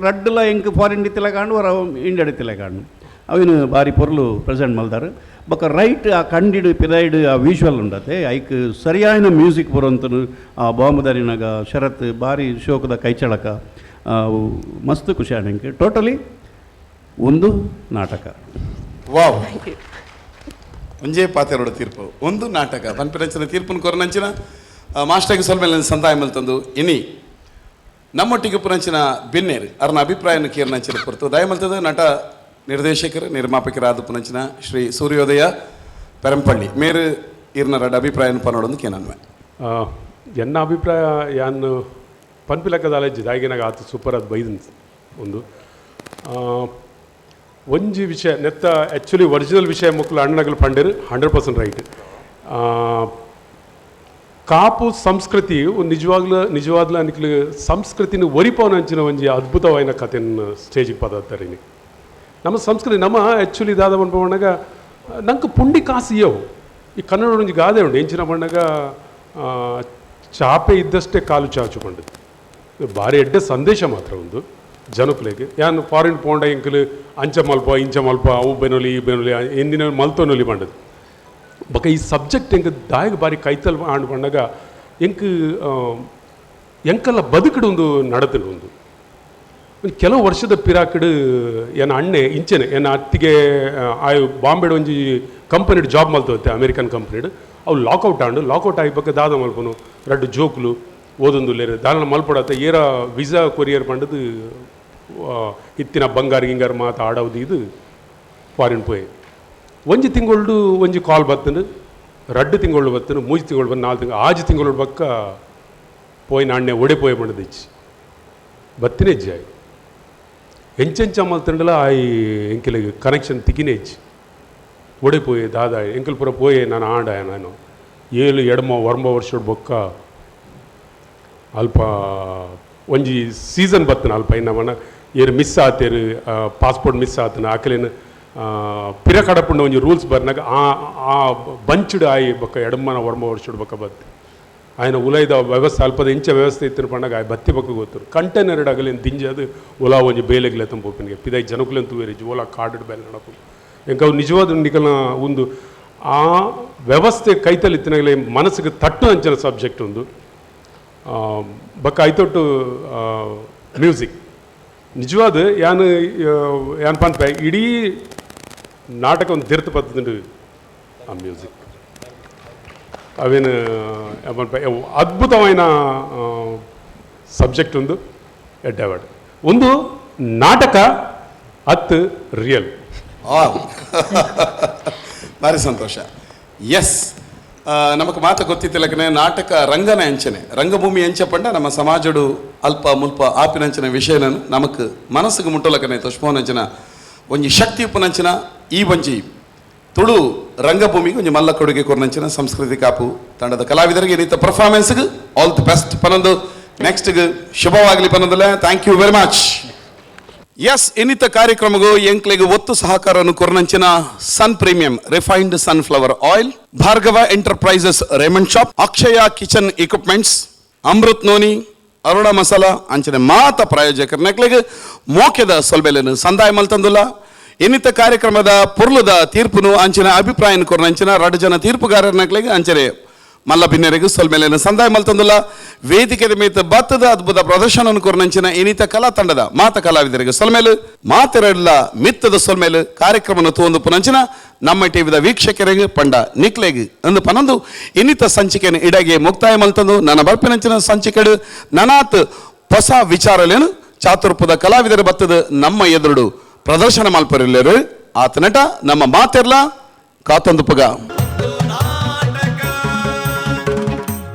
ರಡ್ಡುಲ ಎಂಕ್ ಫಾರಿನ್ ಇತ್ತಿಲ್ಲ ಕಾಂಡು ಅವು ಇಂಡಿಯಾ ಇತ್ತಿಲ್ಲ ಕಾಂಡು ಅವಿನ ಭಾರಿ ಪೊರ್ಲು ಪ್ರೆಸೆಂಟ್ ಮಲ್ದಾರು. ಬೊಕ್ಕ ರೈಟ್ ಆ ಕಂಡಿಡು ಪಿದೈಡು ಆ ವಿಜುವಲ್ ಉಂಡತೆ ಐಕ್ ಸರಿಯಾದ ಮ್ಯೂಸಿಕ್ ಬರೋಂತನು ಆ ಬಾಂಬುದಾರಿನಾಗ ಶರತ್ ಭಾರಿ ಶೋಕದ ಕೈಚಳಕ ಅವು ಮಸ್ತ್ ಖುಷಿ ಆಂಡ್ ಟೋಟಲಿ ಒಂದು ನಾಟಕ. ವಾವ್ ಒಂಜೇ ಪಾತೆರೋಡ ತೀರ್ಪು ಒಂದು ನಾಟಕ ಪನ್ಪಿನಂಚಿನ ತೀರ್ಪುನ ಕೊರನಂಚಿನ ಮಾಸ್ಟರ್ಗೆ ಸ್ವಲ್ಪ ಮೇಲೆ ಸಂದಾಯ ಮಲ್ತಂದು ಇನಿ ನಮ್ಮೊಟ್ಟಿಗೆ ಪುನಂಚಿನ ಬಿನ್ನೇರು ಅರ್ನ ಅಭಿಪ್ರಾಯನ ಕೇರ್ನಂಚಿನ ಪೊರ್ತು ದಯಮಲ್ತದ ನಟ ನಿರ್ದೇಶಕರು ನಿರ್ಮಾಪಕರಾದ ಪುನಂಚಿನ ಶ್ರೀ ಸೂರ್ಯೋದಯ ಪೆರಂಪಳ್ಳಿ ಮೇರು ಇರ್ನರಡ ಅಭಿಪ್ರಾಯನ ಪನ್ನೊಡೊಂದು ಕೇನನ್ವೆ. ಎನ್ನ ಅಭಿಪ್ರಾಯ ಯಾನ್ ಪನ್ಪಿಲಕ್ಕದ ದಾಯಿಗೆನಾಗ ಆತು ಸೂಪರ್ ಅದು ಬೈದನ್ ಒಂದು ಒಂಜಿ ವಿಷಯ ನೆತ್ತ ಆ್ಯಕ್ಚುಲಿ ಒರಿಜಿನಲ್ ವಿಷಯ ಮಕ್ಕಳು ಅಣ್ಣನಗಲು ಪಂಡೇರು 100% ರೈಟ್. ಕಾಪು ಸಂಸ್ಕೃತಿ ನಿಜವಾಗ್ಲೂ ನಿಜವಾಗ್ಲೂ ಅನಿಕ್ಲು ಸಂಸ್ಕೃತಿನ ಒರಿಪವನಂಚಿನ ಒಂಜಿ ಅದ್ಭುತವಾಯಿನ ಕಥೆಯನ್ನು ಸ್ಟೇಜಿಗೆ ಪದಾರ್ಥರಿನಿ. ನಮ್ಮ ಸಂಸ್ಕೃತಿ ನಮ್ಮ ಆ್ಯಕ್ಚುಲಿ ದಾದ ಪಂಡ ನಂಗೆ ಪುಂಡಿ ಕಾಸು ಇಯವು. ಈ ಕನ್ನಡ ಒಂಜಿ ಗಾದೆ ಉಂಟು ಎಂಚಿನ ಪಂಡಗ ಚಾಪೆ ಇದ್ದಷ್ಟೇ ಕಾಲು ಚಾಚುಕೊಂಡು ಭಾರಿ ಎಡ್ಡೆ ಸಂದೇಶ ಮಾತ್ರ ಒಂದು ಜನಕುಲೆಗೆ. ಯಾನ್ ಫಾರಿನ್ ಪೋಂಡ ಎಂಕಲು ಅಂಚ ಮಲ್ಪ ಇಂಚ ಮಲ್ಪ ಅವು ಬೆನೊಲಿ ಈ ಬೆನೊಲಿ ಎಂದಿನ ಮಲ್ತೊನೊಲಿ ಪಂಡದು. ಬೊಕ ಈ ಸಬ್ಜೆಕ್ಟ್ ಎಂಕ್ ದಾಯಗ ಬಾರಿ ಕೈತಲ್ ಆಂಡ್ ಪಂಡಗ ಎಂಕ್ ಎಂಕಲ್ಲ ಬದುಕಡು ಒಂದು ನಡತುಂಡು ಒಂದು ಕೆಲವು ವರ್ಷದ ಪಿರಾಕಡು ಎನ್ನ ಅಣ್ಣೆ ಇಂಚೆನೆ ಎನ್ನ ಅತ್ತಿಗೆ ಆಯ್ ಬಾಂಬೆಡ್ ಒಂಜಿ ಕಂಪನಿಡ್ ಜಾಬ್ ಮಲ್ತೋತ್ತೆ ಅಮೇರಿಕನ್ ಕಂಪನಿಡ್ ಅವು ಲಾಕೌಟ್ ಆಂಡು ಲಾಕೌಟ್ ಆಗಿ ಬೊಕ್ಕ ದಾದ ಮಲ್ಪನು ರಡ್ಡು ಜೋಕುಲು ಓದೊಂದುಲ್ಲೇರು ದಾಲನ ಮಲ್ಪಡತ್ತ ಏರ ವೀಸಾ ಕೊರಿಯರ್ ಪಂಡದು ಇತ್ತಿನ ಬಂಗಾರ ಗಿಂಗಾರ ಮಾತು ಆಡೋದು ಇದು ಫಾರಿನ್ ಪೋಯ್ ಒಂಜಿ ತಿಂಗಳು ಒಂಜಿ ಕಾಲ್ ಬತ್ತನು ರಡ್ಡು ತಿಂಗಳು ಬತ್ತನು ಮೂಜಿ ತಿಂಗಳು ಬಂದು ನಾಲ್ಕು ತಿಂಗಳು ಆಜಿ ತಿಂಗಳು ಬಕ್ಕ ಪೋಯಿನ ಅಣ್ಣೆ ಒಡೆ ಪೋಯ್ ಪಂಡದಿಚ್ಚಿ ಬತ್ತಿನೇ ಜಾಯ್ ಎಂಚೆಂಚ ಮಲ್ತಂಡಲ ಆಯ್ ಎಂಕೆಲಿಗೆ ಕನೆಕ್ಷನ್ ತಿಕ್ಕಿನೇ ಇಜ್ಜಿ ಒಡೆ ಪೋಯೆ ದಾದ ಎಂಕಲ್ ಪೂರ ಪೋಯೆ ನಾನು ಆಂಡ ನಾನು ಏಳು ಎಡಮ ಒರ್ಂಬ ವರ್ಷದ ಬೊಕ್ಕ ಅಲ್ಪ ಒಂಜಿ ಸೀಸನ್ ಬತ್ತನ ಅಲ್ಪ ಇನ್ನಮನ ಏರು ಮಿಸ್ ಆತೇರು, ಪಾಸ್ಪೋರ್ಟ್ ಮಿಸ್ ಆತನ ಆಕಲೇನು ಪಿರ ಕಡಪುಂಡ ಒಂಜಿ ರೂಲ್ಸ್ ಬರ್ನಾಗ ಆ ಆ ಬಂಚ್ಡ್ ಆಯಿ ಬೊಕ್ಕ ಎಡಮ್ಮನ ಒರ್ಂಬ ವರ್ಷದ ಬೊಕ್ಕ ಬತ್ತು ఆయన ಉಲೈದ ವ್ಯವಸ್ಥೆ ಅಲ್ಪದ ಇಂಚ ವ್ಯವಸ್ಥೆ ಇತ್ತಿನ ಪಂಡಗ ಆಯ್ ಬತ್ತಿ ಬೊಕ್ಕ ಗೊತ್ತರು ಕಂಟೈನರ್ ಅಗಲೇನು ದಿಂಜದು ಓಲಾ ಒಂಜಿ ಬೇಲೆಗ್ಲೆ ತಂಪೋಪಿನಿಗೆ ಪಿದೈ ಜನಕುಲೆನ್ ತೂವೇರಿಜಿ ಓಲಾ ಕಾಡು ಬೇಲೆ ನಡಪು ಎಂಕ ಅವು ನಿಜವಾದ ನಿಕಲ್ನ ಒಂದು ಆ ವ್ಯವಸ್ಥೆ ಕೈತಲಿತ್ತಿನಾಗಲೇ ಮನಸ್ಸಿಗೆ ತಟ್ಟು ಅಂಚಿನ ಸಬ್ಜೆಕ್ಟ್ ಒಂದು ಬೊಕ್ಕ ಐತೊಟ್ಟು ಮ್ಯೂಸಿಕ್ ನಿಜವಾದ ಯಾನ್ ಯಾನ್ ಪನ್ಪೆ ಇಡೀ ನಾಟಕ ಒಂದು ದಿರ್ತು ಪತ್ತುಂಡು ಆ ಮ್ಯೂಸಿಕ್ ಅವೇನು ಅದ್ಭುತమైన ಸಬ್ಜೆಕ್ಟ್ ಒಂದು ಎಡ್ಡೆವಾಡ್ ಒಂದು ನಾಟಕ ಅತ್ ರಿಯಲ್. ಭಾರಿ ಸಂತೋಷ. ಎಸ್, ನಮಕ್ ಮಾತು ಗೊತ್ತಿತ್ತಿಲ್ಲಕನೆ ನಾಟಕ ರಂಗನ ಅಂಚನೆ ರಂಗಭೂಮಿ ಅಂಚೆ ಪಂಡ ನಮ್ಮ ಸಮಾಜಡು ಅಲ್ಪ ಮುಲ್ಪ ಆಪಿನಂಚಿನ ವಿಷಯನ ನಮಕ್ ಮನಸ್ಸಿಗೆ ಮುಟ್ಟಲಕನೆ ತುಷ್ಮೋನಂಚಿನ ಒಂಜಿ ಶಕ್ತಿ ಉಪ್ಪುನಂಚಿನ ಈ ಒಂಜಿ ತುಳು ರಂಗಭೂಮಿಗೆ ಒಂಜಿ ಮಲ್ಲ ಕೊಡುಗೆ ಕೊರ್ನಂಚಿನ ಸಂಸ್ಕೃತಿ ಕಾಪು ತಂಡದ ಕಲಾವಿದರಿಗೆ ಈ ರೀತಿಯ ಪರ್ಫಾರ್ಮೆನ್ಸ್ಗೆ all the best ಪನೊಂದು ನೆಕ್ಸ್ಟ್ಗೆ ಶುಭವಾಗಲಿ ಪನೊಂದಲ್ಲ. Thank you very much. Yes, ಇನ್ನಿತ ಕಾರ್ಯಕ್ರಮಗೂ ಎಂಕ್ಲೆಗೆ ಒತ್ತು ಸಹಕಾರವನ್ನು ಕೊರ್ನಂಚಿನ Sun premium refined sunflower oil, Bhargava enterprises Raymond shop, Akshaya kitchen equipments, Amrit noni, Aruna masala ಅಂಚಿನ ಮಾತ ಪ್ರಾಯೋಜಕರ ನೆಕ್ಲೆಗೆ ಮೋಕೆದ ಸೊಲ್ಬೆಲೆನು ಸಂದಾಯ ಮಲ್ತಂದುಲ್ಲ. ಇನ್ನಿತ ಕಾರ್ಯಕ್ರಮದ ಪೊರ್ಲುದ ತೀರ್ಪುನು ಅಂಚಿನ ಅಭಿಪ್ರಾಯನ ಕೊರ್ನಂಚಿನ ರಡು ಜನ ತೀರ್ಪುಗಾರರ ಅಂಚನೆ ಮಲ್ಲ ಬಿನ್ನೆರೆಗೂ ಸೊಲ್ಮೆಲೆನು ಸಂದಾಯ ಮಲ್ತಂದುಲ್ಲ. ವೇದಿಕೆದ ಮೇತ ಬತ್ತದ ಅದ್ಭುತ ಪ್ರದರ್ಶನ ಕೊರ್ನಂಚಿನ ಇನ್ನಿತ ಕಲಾ ತಂಡದ ಮಾತ ಕಲಾವಿದರಿಗೆ ಸೊಲ್ಮೇಲು ಮಾತೆರಡ್ಲ ಮಿತ್ತದ ಸೊಲ್ಮೇಲು ಕಾರ್ಯಕ್ರಮನ ತೋಂದು ಪುನಂಚಿನ ನಮ್ಮ ಟಿವಿದ ವೀಕ್ಷಕರಿಗೆ ಪಂಡ ನಿಕ್ಲೆಗ್ ಅಂದು ಪನೊಂದು ಇನ್ನಿತ ಸಂಚಿಕೆಯನ್ನು ಇಡಗೆ ಮುಕ್ತಾಯ ಮಲ್ತಂದು ನನ್ನ ಬರ್ಪಿನಂಚಿನ ಸಂಚಿಕೆಡು ನನಾತ್ ಹೊಸ ವಿಚಾರಲೇನು ಚಾತುರ್ಪದ ಕಲಾವಿದರ ಬತ್ತದ ನಮ್ಮ ಎದುರುಡು ಪ್ರದರ್ಶನ ಮಲ್ಪರಿಲ್ಲೇರು ಆತ ನಟ ನಮ್ಮ ಮಾತೆರ್ಲ ಕಾತೊಂದು ಪುಗ.